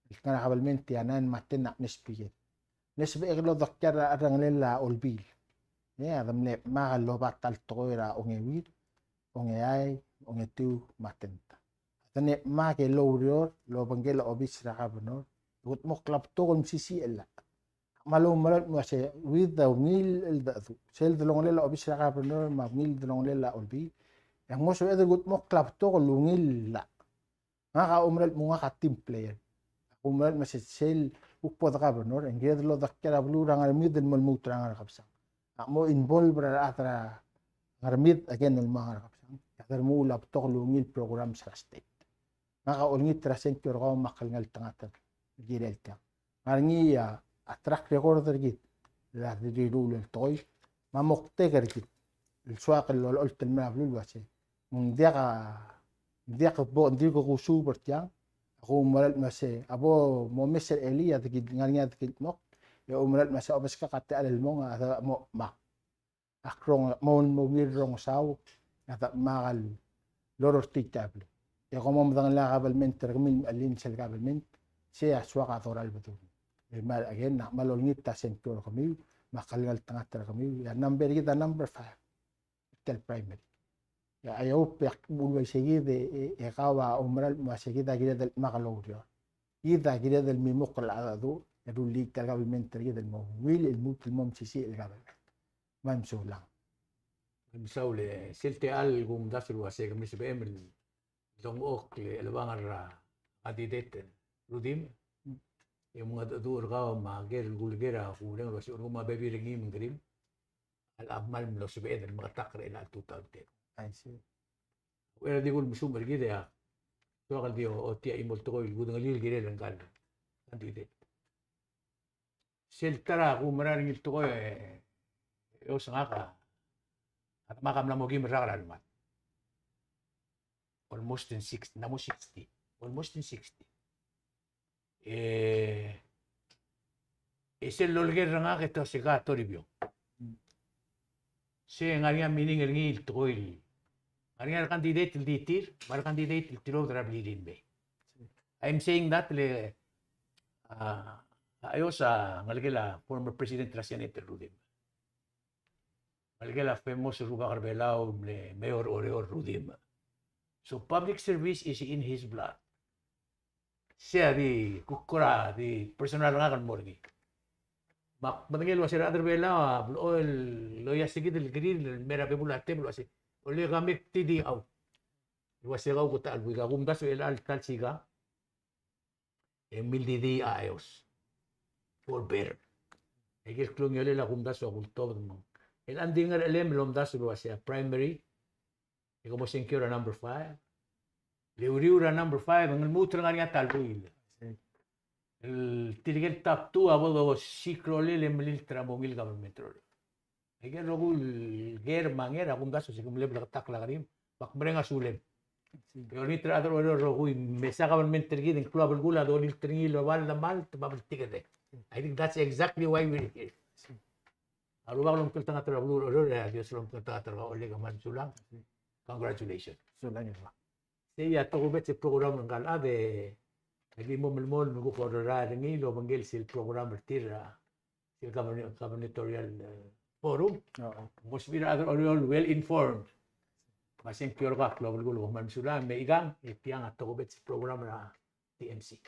el kngar er a kabelment, e a nine me a ten a mle speaker. Mle sebechek el odekial er a cherrengelel a olbiil. E a de mle chad el oba ta el tekoi er a ongeuid, ongeai, ongetiu, me a tenth. A de mle chad el oureor el obengkel a obis er a governor, e kudmeklii a betok el mesisiich el llach. Ak kmal oumera el kmo a se, with a ungil cheldecheduch, sel delongelel a obis er a governor me a ungil delongelel a olbiil, e ng mo sebeched el kudmeklii a betok el ungil llach. Ngak a oumera el kmo ngak a team player. Ak oumera el kmo se sel kuk bo de governor, e ng kired el odekial a beluu er a Ngermid el mo lmuut er a Ngerkebesang. Ak mo involve er a rechad er a Ngermid again el mo er a Ngerkebesang. E a de remuul a betok el ungil programs er a state. Ngak a olengit er a sengkio er kau me ak klengeltengat el kirel tiang. Ngar er ngii a, a track record er kid er a riruul el tekoi, me a moktek er kid. el soak el olecholt el mei er a beluu el uase, ng diak a, ng diak bo, ng di ko kusuub er tiang, a kumerang el uase a bo momes er a elii a di kid, ngar er ngii a di kildmokl, e kumerang el uase a obeskak a techall el mong a dmak. Ak rong, mo, mo ungil rongesau a dmak el lorortiit a beluu. E kom mo medengelii a kabelment er kemiu el mechelii sel kabelment, sei a soak a dorael el bedul. E me a, again, ak kmal olengit a sengkio er kemiu, me a klengeltengat er kemiu, e a number er kid a number five. Tia el primary. E a, I hope e ak bo el uaisei kid e, e, e kau a oumerang el uase kid a kired el dmak el oureor. Kid a kired el mimukl er a cheldecheduch, e rullii tia el kabelment er kid el mo ungil, el lmuut el mo mesisiich el kabelment. Me mesulang. Me mesaul e sel techall el kumdasu el uase kemiu sebechem el dongchokl el chelebangel er a candidate Rudimch. E mengedecheduch er kau me a ker el kuleker a kureng el uase ng mo bebil er ngii me ng kerim a locha kmal mlo sebeched el meketakl er chelecha el two thousand ten. I see. Uchei er a di kulemesuub er kid e a soak el di ochotii a chimo el tekoi el kudengelii el kirel ngka el candidate. Sel ta er a kumerang er ngii el tekoi e, e os ngak a, a dmak a mla mo kim el rak er a lemad. Almost in sixty, ng mo sixty. Almost in sixty. E, e sel loleker er ngak e te osiik a Toribiong. Se ng ngar er ngii a meaning er ngii el tekoi el, ngar er ngii a candidate el di tir, me a candidate el tilobed er a blil el mei. I'm saying that le, a, a Ios a ngelekel a former president er a Senate el Rudimch. Ngelekel a famous el rubak er a Belau el mle mayor er a Oreor el Rudimch. So public service is in his blood. Sei a di kuk kora di personal er ngak el mo er ngii. Me ak medengei el uase a rechad er a Belau a blechoel el loia se kid el kerir el mei er a bebul a tebel el uase, ole ka mek T D out. El uase kau ko ta el buik a kumdasu er chelecha el ta el sikang e mildi di a Ios. For better. Aike el klungiolel a kumdasu a kultobed me ng, el a di ngerechelem el omdasu el uase a primary, e ke mo sengkio er a number five. Le uriul er a number five, e ng lmuut el ngar er ngii a ta el buil. El tirke el top two a bo dosiik a rolel e melilt er a mo ungil government er a rolel. Aike el rokui el ker me a nger a kumdasu se ke mle bleketakl a kerim, me ak mereng a sulem. E olengit er a rechad er a Oreor el rokui, me se a government er kid e ng klou a belkul a dolilt er ngii el oba el malt me a bltikerreng. I think that's exactly why we're here. A Rubak a lomekngeltengat er a beluu er a Oreor, e a Dios a lomekngeltengat er kau, Oleg, me mesulang. Congratulations. Sulang. Sei a tokubets el program er ngka el chad e, e di mo melemolem el kuk orerael er ngii el obengkel sel program er tir a, sel govern-, gubernatorial, eh, forum. Mo sebechir a rechad er a Oreor well informed. Me a sengkio er kau a klou a belkul, kom kmal mesulang, me ikang, e tiang a tokubets el program er a T M C.